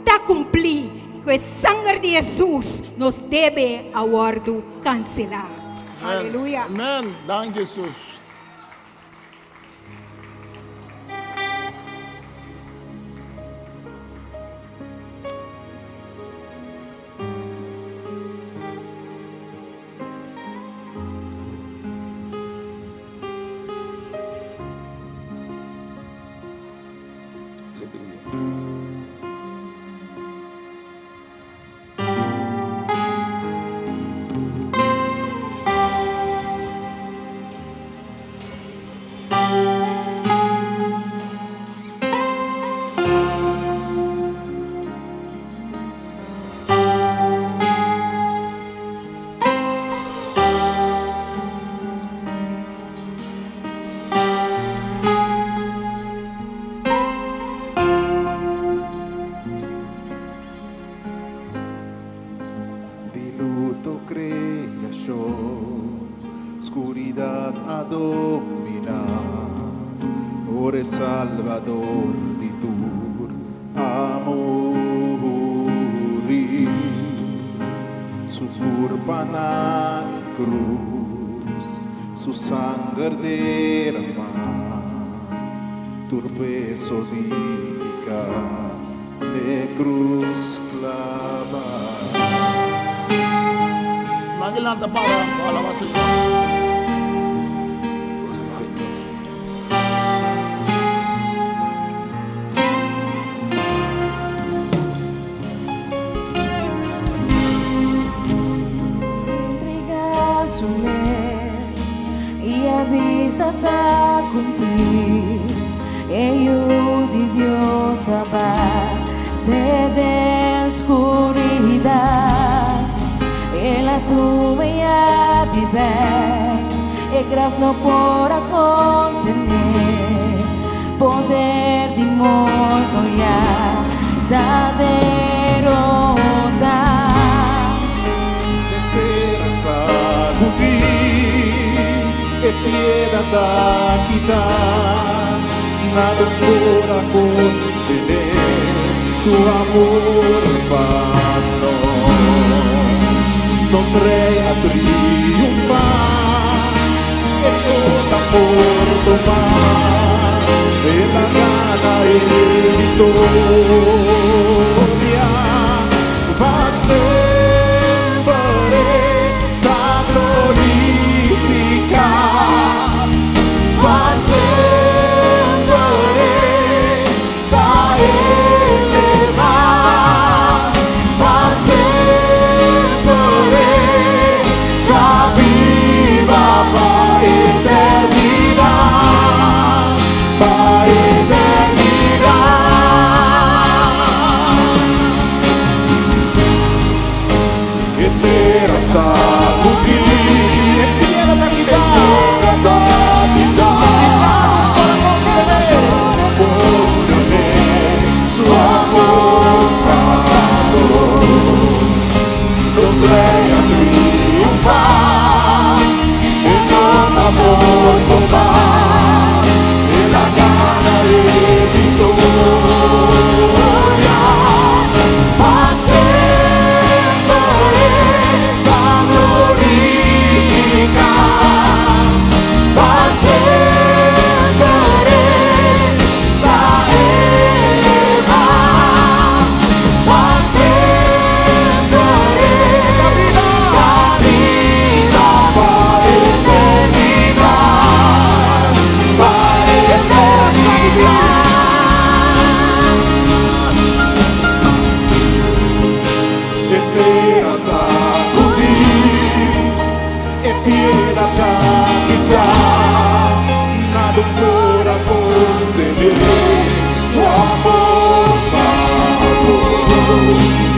ta kumplí ku e sanger di Hesus nos debe a wòrdu kanselá. Aleluya. Amen. Danki Hesus. Di luto creacion, scuridad a domina, ora e Salvador di tur a muri. Su curpa na e cruz, su sanger derama, tur peso di pica. E cruz clava. Nan ke lanta para pa alaba Señor. Gosi Señor. Entrega su mes y a bisa ta cumpli. E Yu di Dios a bate den skuridat. El a tuma i a bib'é. E graf no por a kontené. Poder di morto ya ta derotá. E tera sagudí, e piedra ta kitá, nada por a contené su amor pa nos. Nos Rey a triunfá, e no ta morto mas, el a gana e victoria. sacudí. E piedra ta kitá. I nada por a contené. Contené su amor pa nos. Nos Rey a triunfá. E no ta morto mas. El a gana e victoria. Pa semper e ta glorificá. Pa semper e ta elevá. Pa semper e ta biba pa eternidat. Pa eternidat. E tera a sacudí, e piedra ta kitá, nada por a contené su amor pa nos.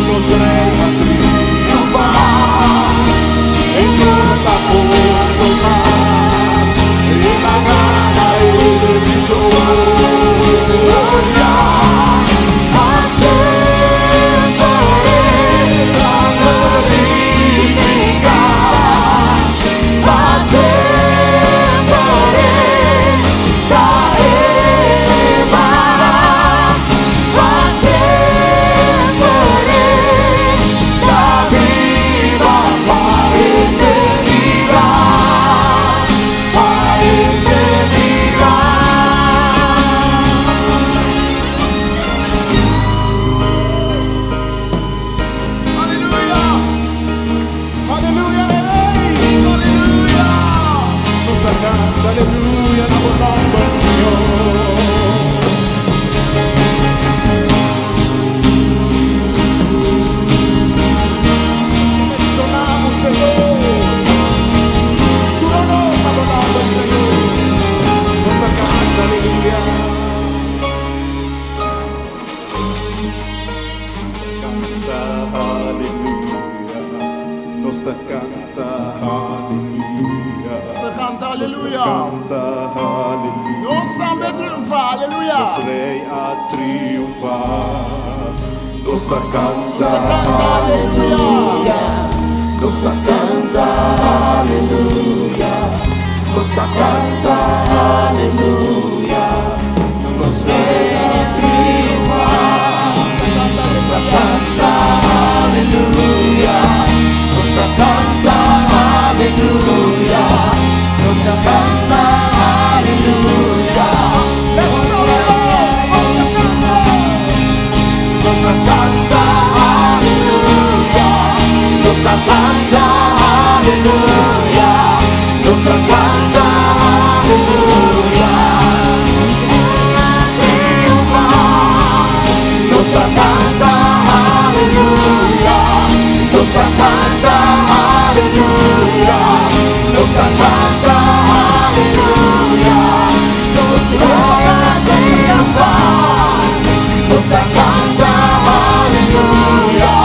Nos Rey a triunfá, e no ta morto mas, el a gana e victoria. Pa semper e ta glorificá. Pa semper e ta elevá. Pa semper e ta biba pa eternidat. Pa eternidat. Aleluya! Aleluya, Rey! Aleluya! Nos ta canta aleluya na bo nomber, Señor. Mencionamos, Señor. Tur honor na bo nomber, Señor. Nos ta canta aleluya. Nos ta canta aleluya. Nos ta canta aleluya. Nos ta canta Nos ta aleluya. canta aleluya. Nos tambe a triunfá, aleluya. Nos Rey a triunfá. Nos ta canta Canta aleluya. Nos ta canta aleluya. Nos ta canta aleluya. Nos Rey a triunfá. Nos ta canta aleluya. Nos ta canta aleluya. Nos ta canta aleluya. Let's shout it out. Nos ta canta. Nos ta canta aleluya. Nos ta canta aleluya. Nos ta canta aleluya. Triunfá. Nos ta canta aleluya. Nos ta canta aleluya. Nos ta canta aleluya. Nos triunfá. Nos ta canta aleluya.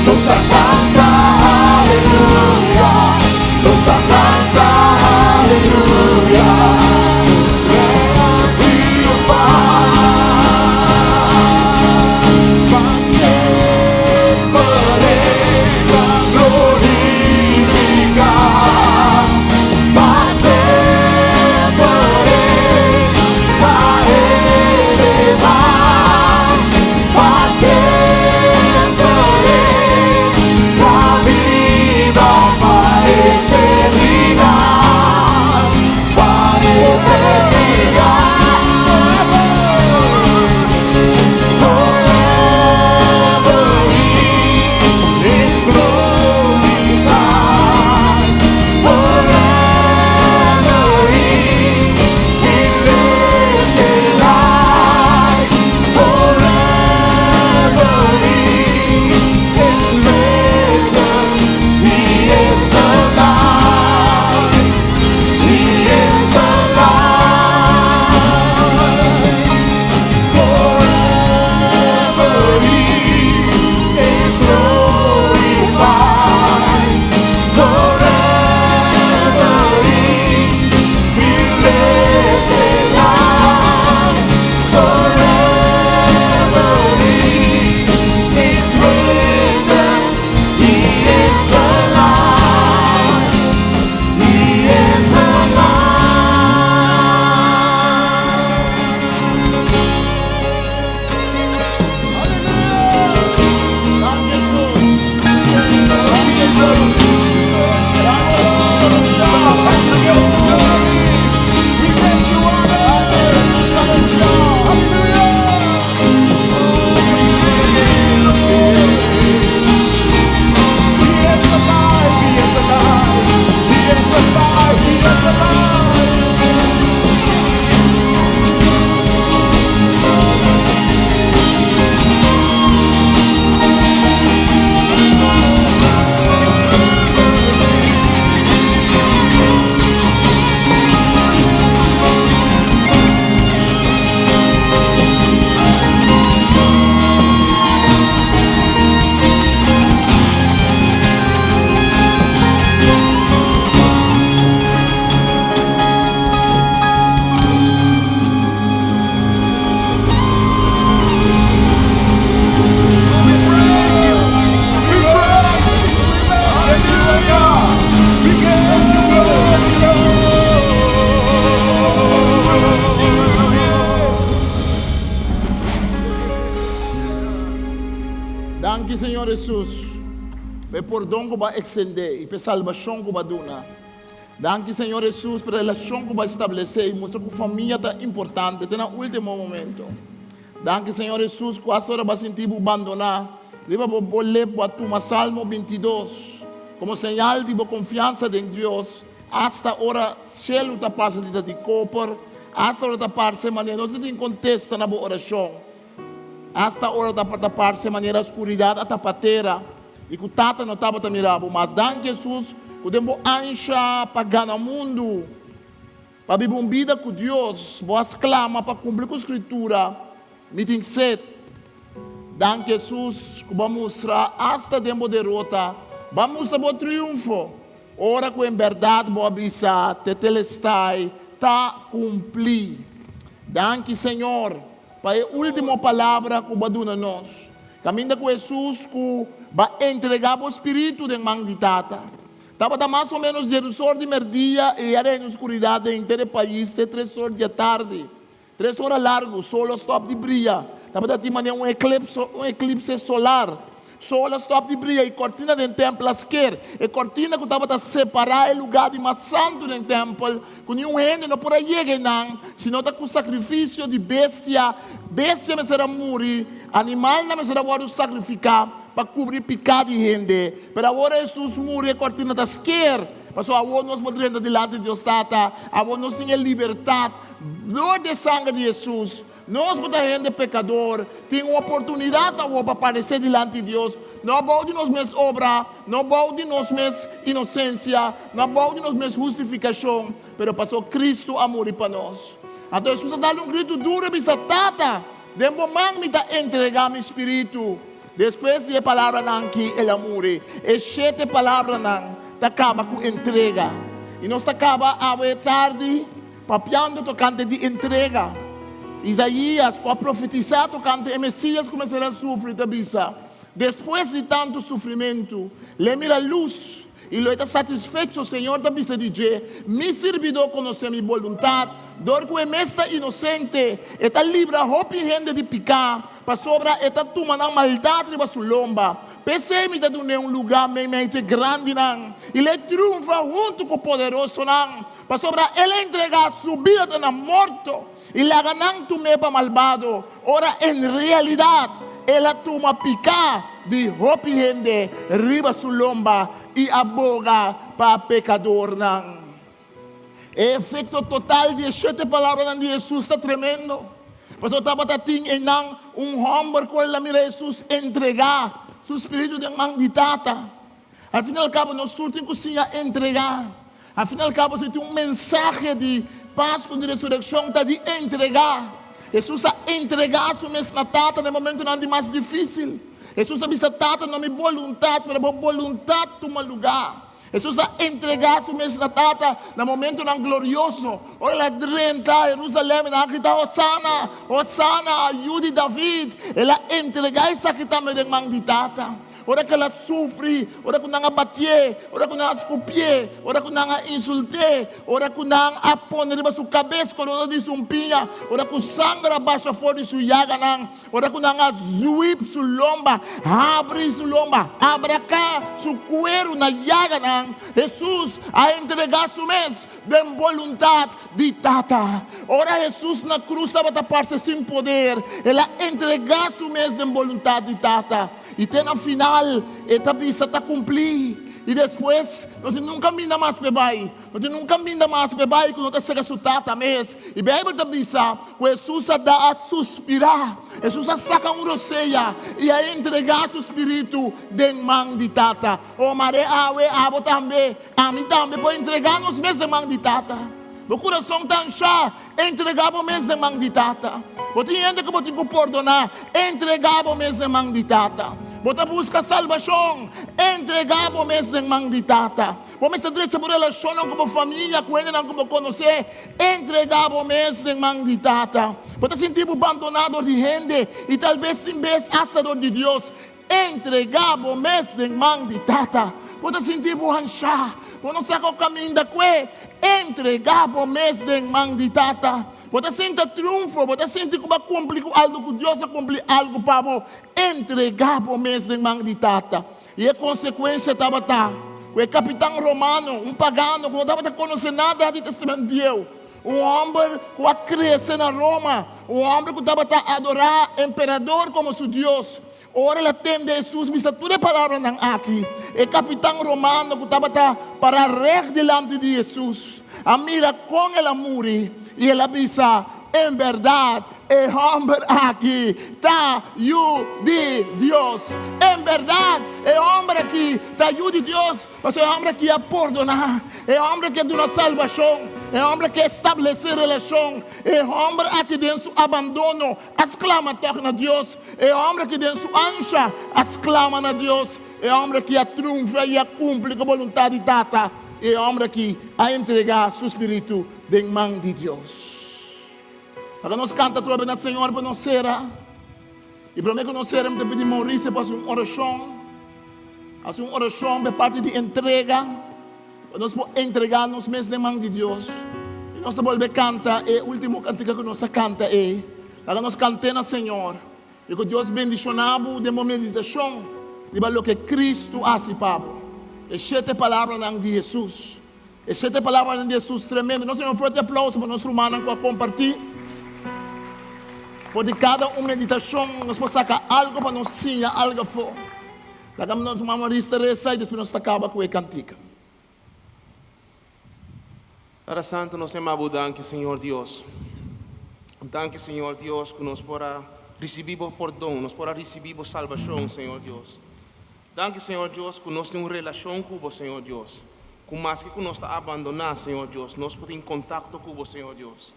Nos ta canta aleluya. Nos ta canta aleluya. Nos triunfá. Pa semper e ta glorificá. Pa semper e ta elevá. Pa semper e ta biba. Danki Señor Hesus pa e pordon ku bo a ekstendé i pa e salbashon ku bo a duna. Danki Señor Hesus pa e relashon ku bo a establesé i mustra ku famia ta importante te na último momento. Danki Señor Hesus ku asta ora bo a sinti bo bandoná riba bo bo lep bo a tuma Salmo bintidos komo señal di bo konfiansa den Dios asta ora shelu ta pasa di ta di koper, asta ora ta parse manera no ta tin kontesta na bo orashon. Asta ora tabata parse manera skuridat a tapa tera i ku Tata no tabata mira bo mas. Danki Hesus ku den bo ansha pa gana mundu, pa biba un bida ku Dios, bo a sklama pa kumpli ku Skritura, Mi tin set. Danki Hesus ku bo a mustra asta den bo derota, bo a mustra bo triunfo, ora ku en bèrdat bo a bisa, Tetelestai, ta kumplí. Danki Señor. Pa e último palabra ku bo a duna nos, kaminda ku Hesus ku ba entregá bo spiritu den man di Tata. Tabata mas o ménos diesor di mèrdia i a reina un skuridat den henter e pais te tresor di atardi. Tres ora largu, sol a stòp di bria. Tabata tin manera un un eklipse solar. Sol a stòp di bria i kòrtina den tèmpel a sker. E kòrtina ku tabata separá e lugá di mas santu den tèmpel, ku niun hende no por a yega einan si no ta ku sakrifisio di bestia. Bestia mester a muri, animalnan mester a wòrdu sakrifiká pa kubri piká di hende. Pero awor Hesus muri e kòrtina ta sker, pasobra awor nos por drenta dilanti di Dios Tata, awor nos tin e libertat dor di e sanger di Hesus. Nos ku ta hende pekador tin un oportunidat awor pa paresé dilanti Dios, no bou di nos mes obra, no bou di nos mes inosensia, no bou di nos mes hustifikashon, pero pasobra Kristu a muri pa nos. Anto Hesus a dal un gritu duru i bisa, Tata, den bo man mi ta entregá mi spiritu. Despues di e palabranan aki el a muri. E shete palabranan ta kaba ku entrega. I nos ta kaba awe tardi. Papiando tokante di entrega, Isaías, ku a profetisá tokante e Mesías ku mester a sufri, ta bisa, Despues di tantu sufrimentu, l'e mira lus, i lo e ta satisfecho. Señor ta bisa di dje, Mi sirbidó konosé mi boluntat, dor ku e mes ta inosente, e ta libra hopi hende di piká, pasobra e ta tuma nan maldat riba su lomba. P'esei mi ta dun'é un lugá meimei dje grandinan, i l'e triunfa huntu ku poderosonan. Pasobra el a entregá su bida te na morto i laga nan tum'é pa malbado, ora en realidat el a tuma piká di hopi hende riba su lomba i a boga pa pekadornan. E efekto total di e shete palabranan di Hesus ta tremendo, pasobra tabata tin einan un hòmber ku el a mira Hesus entregá su spiritu den man di Tata. Al fin al kabo nos tur tin ku siña entregá. Al fin al kabo si tin un mensahe di Pasku di Resurekshon ta di entregá. Hesus a entregá su mes na Tata na e momentunan di mas difísil. Hesus a bisa Tata, No mi boluntat, pero bo boluntat tuma lugá. Hesus a entregá su mes na Tata na momentunan glorioso. Ora el a drenta Herusalèm, nan a grita, Hosana! Hosana, Yu di David! El a entregá esaki tambe den man di Tata. Ora ku el a sufri, ora ku nan a batié, ora ku nan a skupié, ora ku nan a insult'é, ora ku nan a pone riba su kabes korona di sumpiña, ora ku sanger a basha for di su yaganan, ora ku nan a zwip su lomba, habri su lomba, abraká su kueru na yaganan, Hesus a entregá su mes den boluntat di Tata. Ora Hesus na krus tabata parse sin poder, el a entregá su mes den boluntat di Tata. I te na final e ta bisa ta kumplí. I despues no tin nun kaminda mas p'e bai. No tin nun kaminda mas p'e bai ku no ta sega su Tata mes. I Beibel ta bisa ku Hesus a da a suspirá. Hesus a saka un rosea i a entregá su spiritu den man di Tata. O mare awe abo tambe, ami tambe por entregá nos mes den man di Tata. Bo kurason ta anshá? Entregá bo mes den man di Tata. Bo tin hende ku bo tin ku pordoná? Entregá bo mes den man di Tata. Bo ta buska salbashon? Entregá bo mes den man di Tata. Bo mester drecha bo relashonnan ku bo famia, ku hendenan ku bo konosé? Entregá bo mes den man di Tata. Bo ta sinti bo bandoná dor di hende i talbes tin bes asta dor di Dios? Entregá bo mes den man di Tata. Bo ta sinti bo hanshá, bo no sa kon kaminda kue. Entregá bo mes den man di Tata. Bo ta sinta triunfo, bo ta sinti ku bo a kumpli ku algu, ku Dios a kumpli algu pa bo. Entregá bo mes den man di Tata. I e konsekuensia tabata ku e kapitan romano, un pagano ku no tabata konosé nada di Testament Bieu, un hòmber ku a krese na Roma, un hòmber ku tabata adorá emperador komo su dios, ora el a tende Hesus bisa tur e palabranan aki, e kapitan romano ku tabata pará règt dilanti di Hesus a mira kon el a muri i el a bisa, En bèrdat, E hòmber aki ta Yu di Dios. En bèrdat, e hòmber aki ta Yu di Dios, pasobra e hòmber aki a pordoná, e hòmber aki a duna salbashon, e hòmber aki a establesé relashon, e hòmber aki den su abandono a sklama tòg na Dios, e hòmber aki den su ansha a sklama na Dios, e hòmber aki a triunfa i a kumpli ku boluntat di Tata, i e hòmber aki a entregá su spiritu den man di Dios. Laga nos kanta atrobe na Señor pa nos sera. I promé ku nos sera mi ta pidi Mauricio pa hasi un orashon. Hasi un orashon pa e parti di entrega. Pa nos por entregá nos mes den man di Dios. I nos ta bolbe kanta e último kantika ku nos a kanta ei. Laga nos kant'é na Señor. I ku Dios bendishoná bo den bo meditashon riba loke Kristu a hasi pa bo. E shete palabranan di Hesus. E shete palabranan di Hesus tremendo. Nos duna un fuerte aplauso pa nos rumannan ku a kompartí. For di kada un meditashon nos por saka algu pa nos siña algu afó. Laga nos mama Rista resa i despues nos ta kaba ku e kantika. Tata Santu nos yama bo danki Señor Dios. Danki Señor Dios ku nos por a risibí bo pordon, nos por a risibí bo salbashon Señor Dios. Danki Señor Dios ku nos tin un relashon ku bo Señor Dios, ku maske ku nos ta abandoná Señor Dios, nos por tin kontakto ku bo Señor Dios.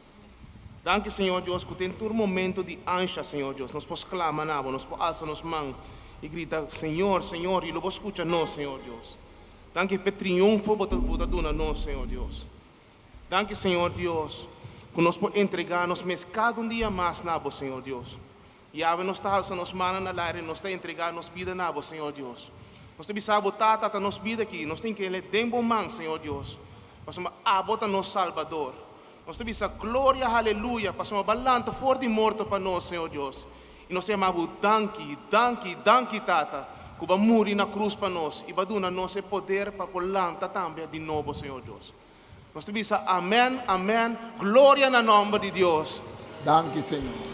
Danki Señor Dios ku den tur momento di ansha Señor Dios, nos por sklama na bo, nos por alsa nos man i grita Señor, Señor i lo bo skucha nos Señor Dios. Danki p'e triunfo bo ta bo ta duna nos Señor Dios. Danki Señor Dios ku nos por entregá nos mes kada un dia mas na bo Señor Dios. Yahwe nos ta halsa nos mannan na laire nos ta entrega nos bida na bo Señor Dios. Nos ta bisa bo Tata ta nos bida aki nos tin kele den bo man Señor Dios pasobra abo ta nos Salbador. Nos ta bisa gloria haleluya pasobra bo a lanta for di morto pa nos Señor Dios y nos ta yama bo danki danki danki Tata cu bo a muri na cruz pa nos y bo a duna nos e poder pa por lanta tambe di nobo Señor Dios. Nos ta bisa amen, amen, gloria na nomber di Dios. Danki Señor.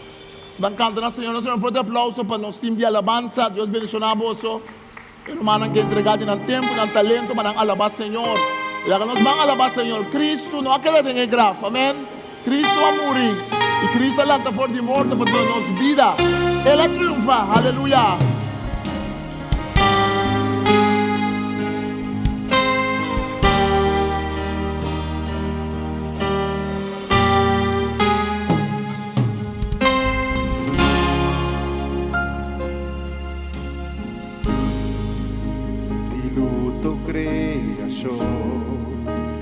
Ban canta na Señor. Nos un fuerte aplauso pa nos team di alabanza. Dios bendiciona boso. E rumannan ke entrega di nan tempo, nan talento pa nan alaba Señor. Y laga nos ban alaba Señor. Cristo no a keda den e graf. Amen. Cristo a muri y Cristo a lanta for di morto pa duna nos bida. El a triunfa. Aleluya. Di luto creacion,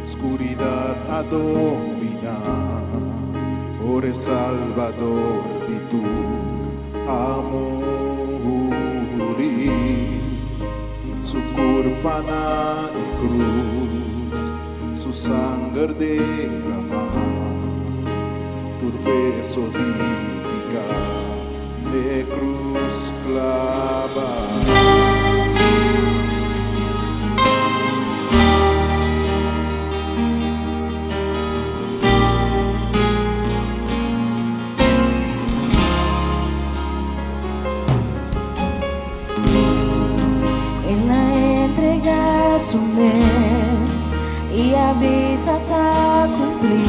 scuridad a domina, ora e Salvador di tur a muri. Su curpa na e cruz, su sanger derama, tur peso di pica. N'e cruz claba. El a entregá su mes i a bisa ta cumplí.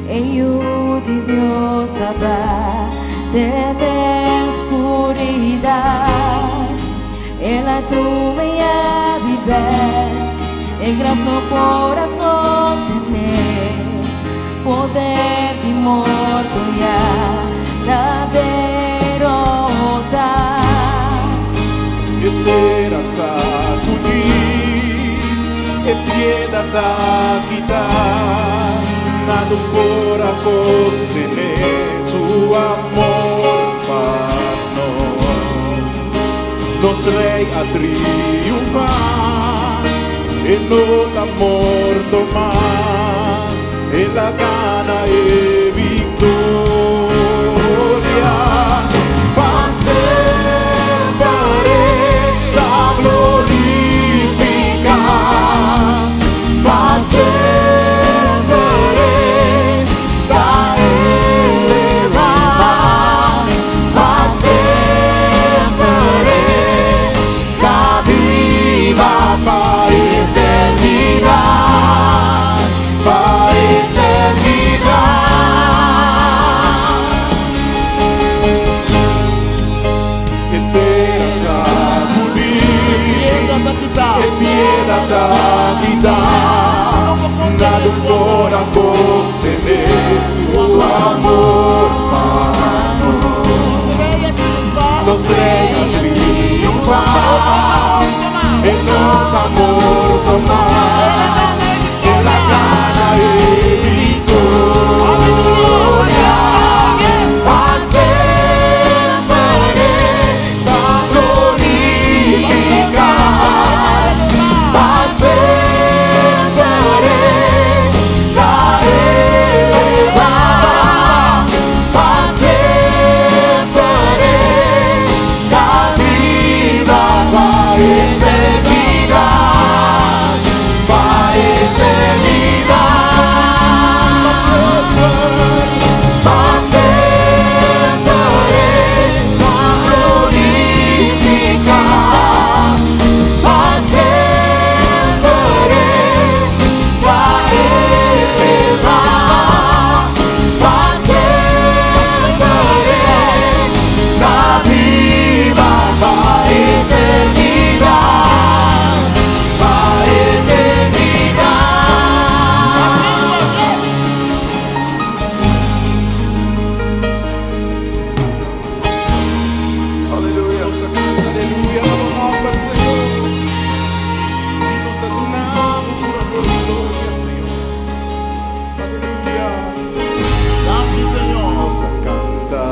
E Yu di Dios a bate den skuridat. El a tuma e yabi bèk, e graf no por a kontené. Poder di morto ya ta derotá. E tera sacudí, e piedra ta kitá, nada por a contené su amor pa nos. Nos Rei a triunfá, e no ta morto mas, el a gana e viktoria. Pa semper e ta glorifiká, pa semper e ta elevá, pa semper e ta biba pa eternidat, pa eternidat. E tera a sakudí, e piedra ta kitá, nada por a kontené su amor pa nos. Nos Rei a triunfá, e no ta morto mas, el a gana e viktoria. Pa semper e ta glorifiká, pa semper e ta elevá, pa semper e ta biba pa eternidat, pa eternidat. Pa semper, pa semper e ta glorifiká, pa semper e ta elevá, pa semper e ta biba pa eternidat, pa eternidat. Aleluya. Nos ta kanta aleluya na bo nòmber, Señor. I nos ta duna bo tur honor i gloria, Señor. Aleluya. Danki, Señor. Nos ta kanta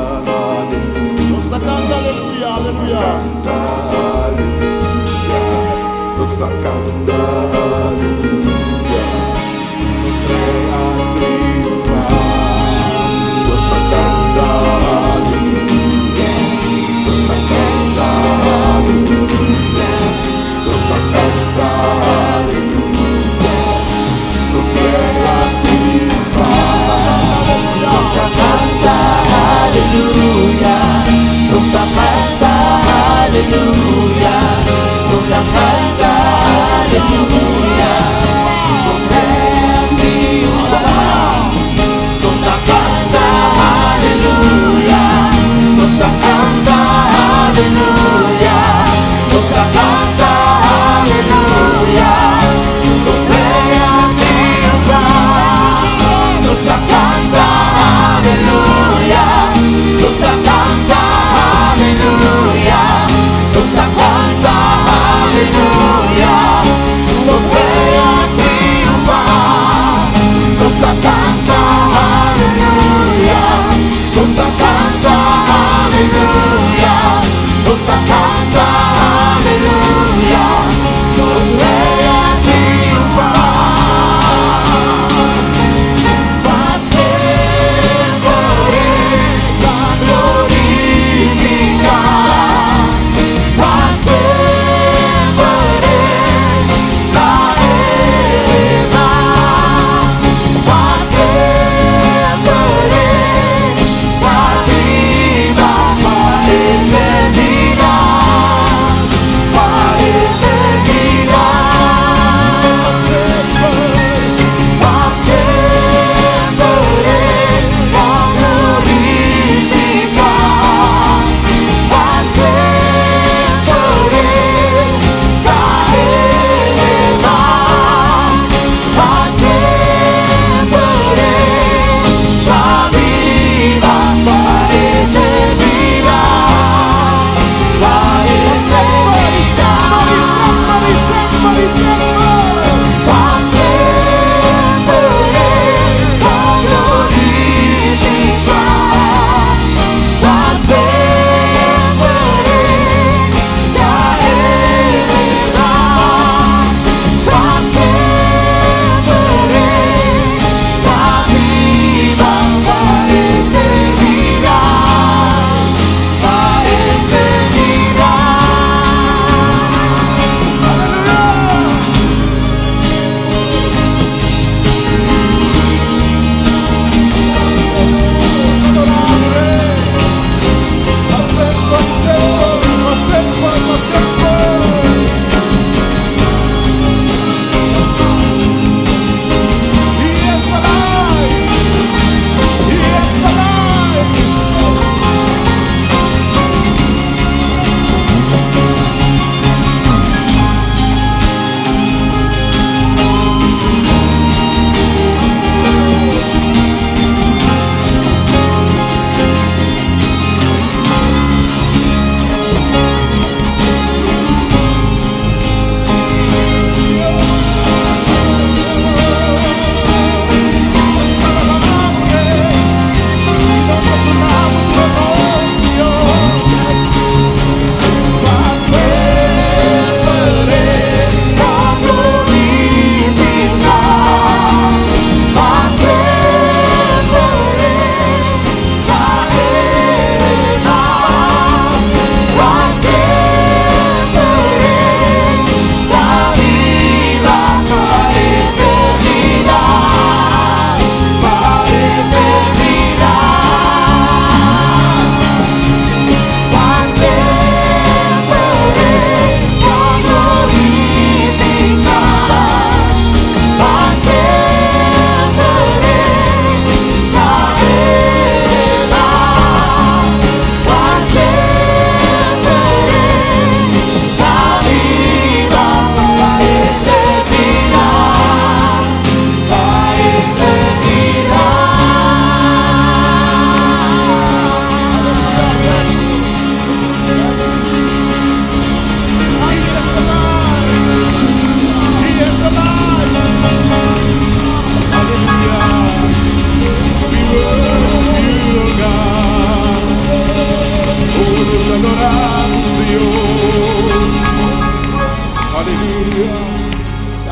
aleluya. Nos ta kanta aleluya, Nos ta aleluya. kanta aleluya. Nos ta kanta aleluya. Nos Rei a triunfá. Nos ta kanta aleluya. Nos ta kanta aleluya. Nos ta kanta aleluya. Nos Rei a triunfá. Nos ta kanta aleluya. Nos ta kanta aleluya. Nos ta kanta aleluya. Nos Rei a triunfá.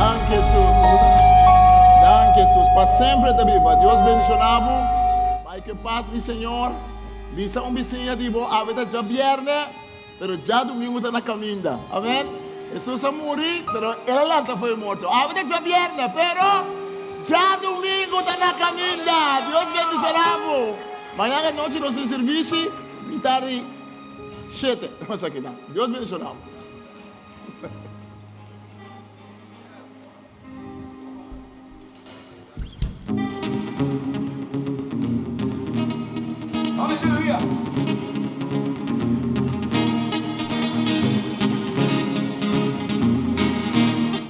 Danki Hesus. Danki Hesus. Pa semper ta biba. Dios bendiciona bo. Bai ku e pas di Señor. Bisa un bisiña di bo awe ta djabierne, pero djadumingu ta na kaminda. Amen. Hesus a muri, pero el a lanta for e morto. Awe ta djabierne, pero djadumingu ta na kaminda. Dios bendiciona bo. Mañana anochi nos tin sirbishi, mitad di shete. Nos aki nan. Dios bendiciona bo.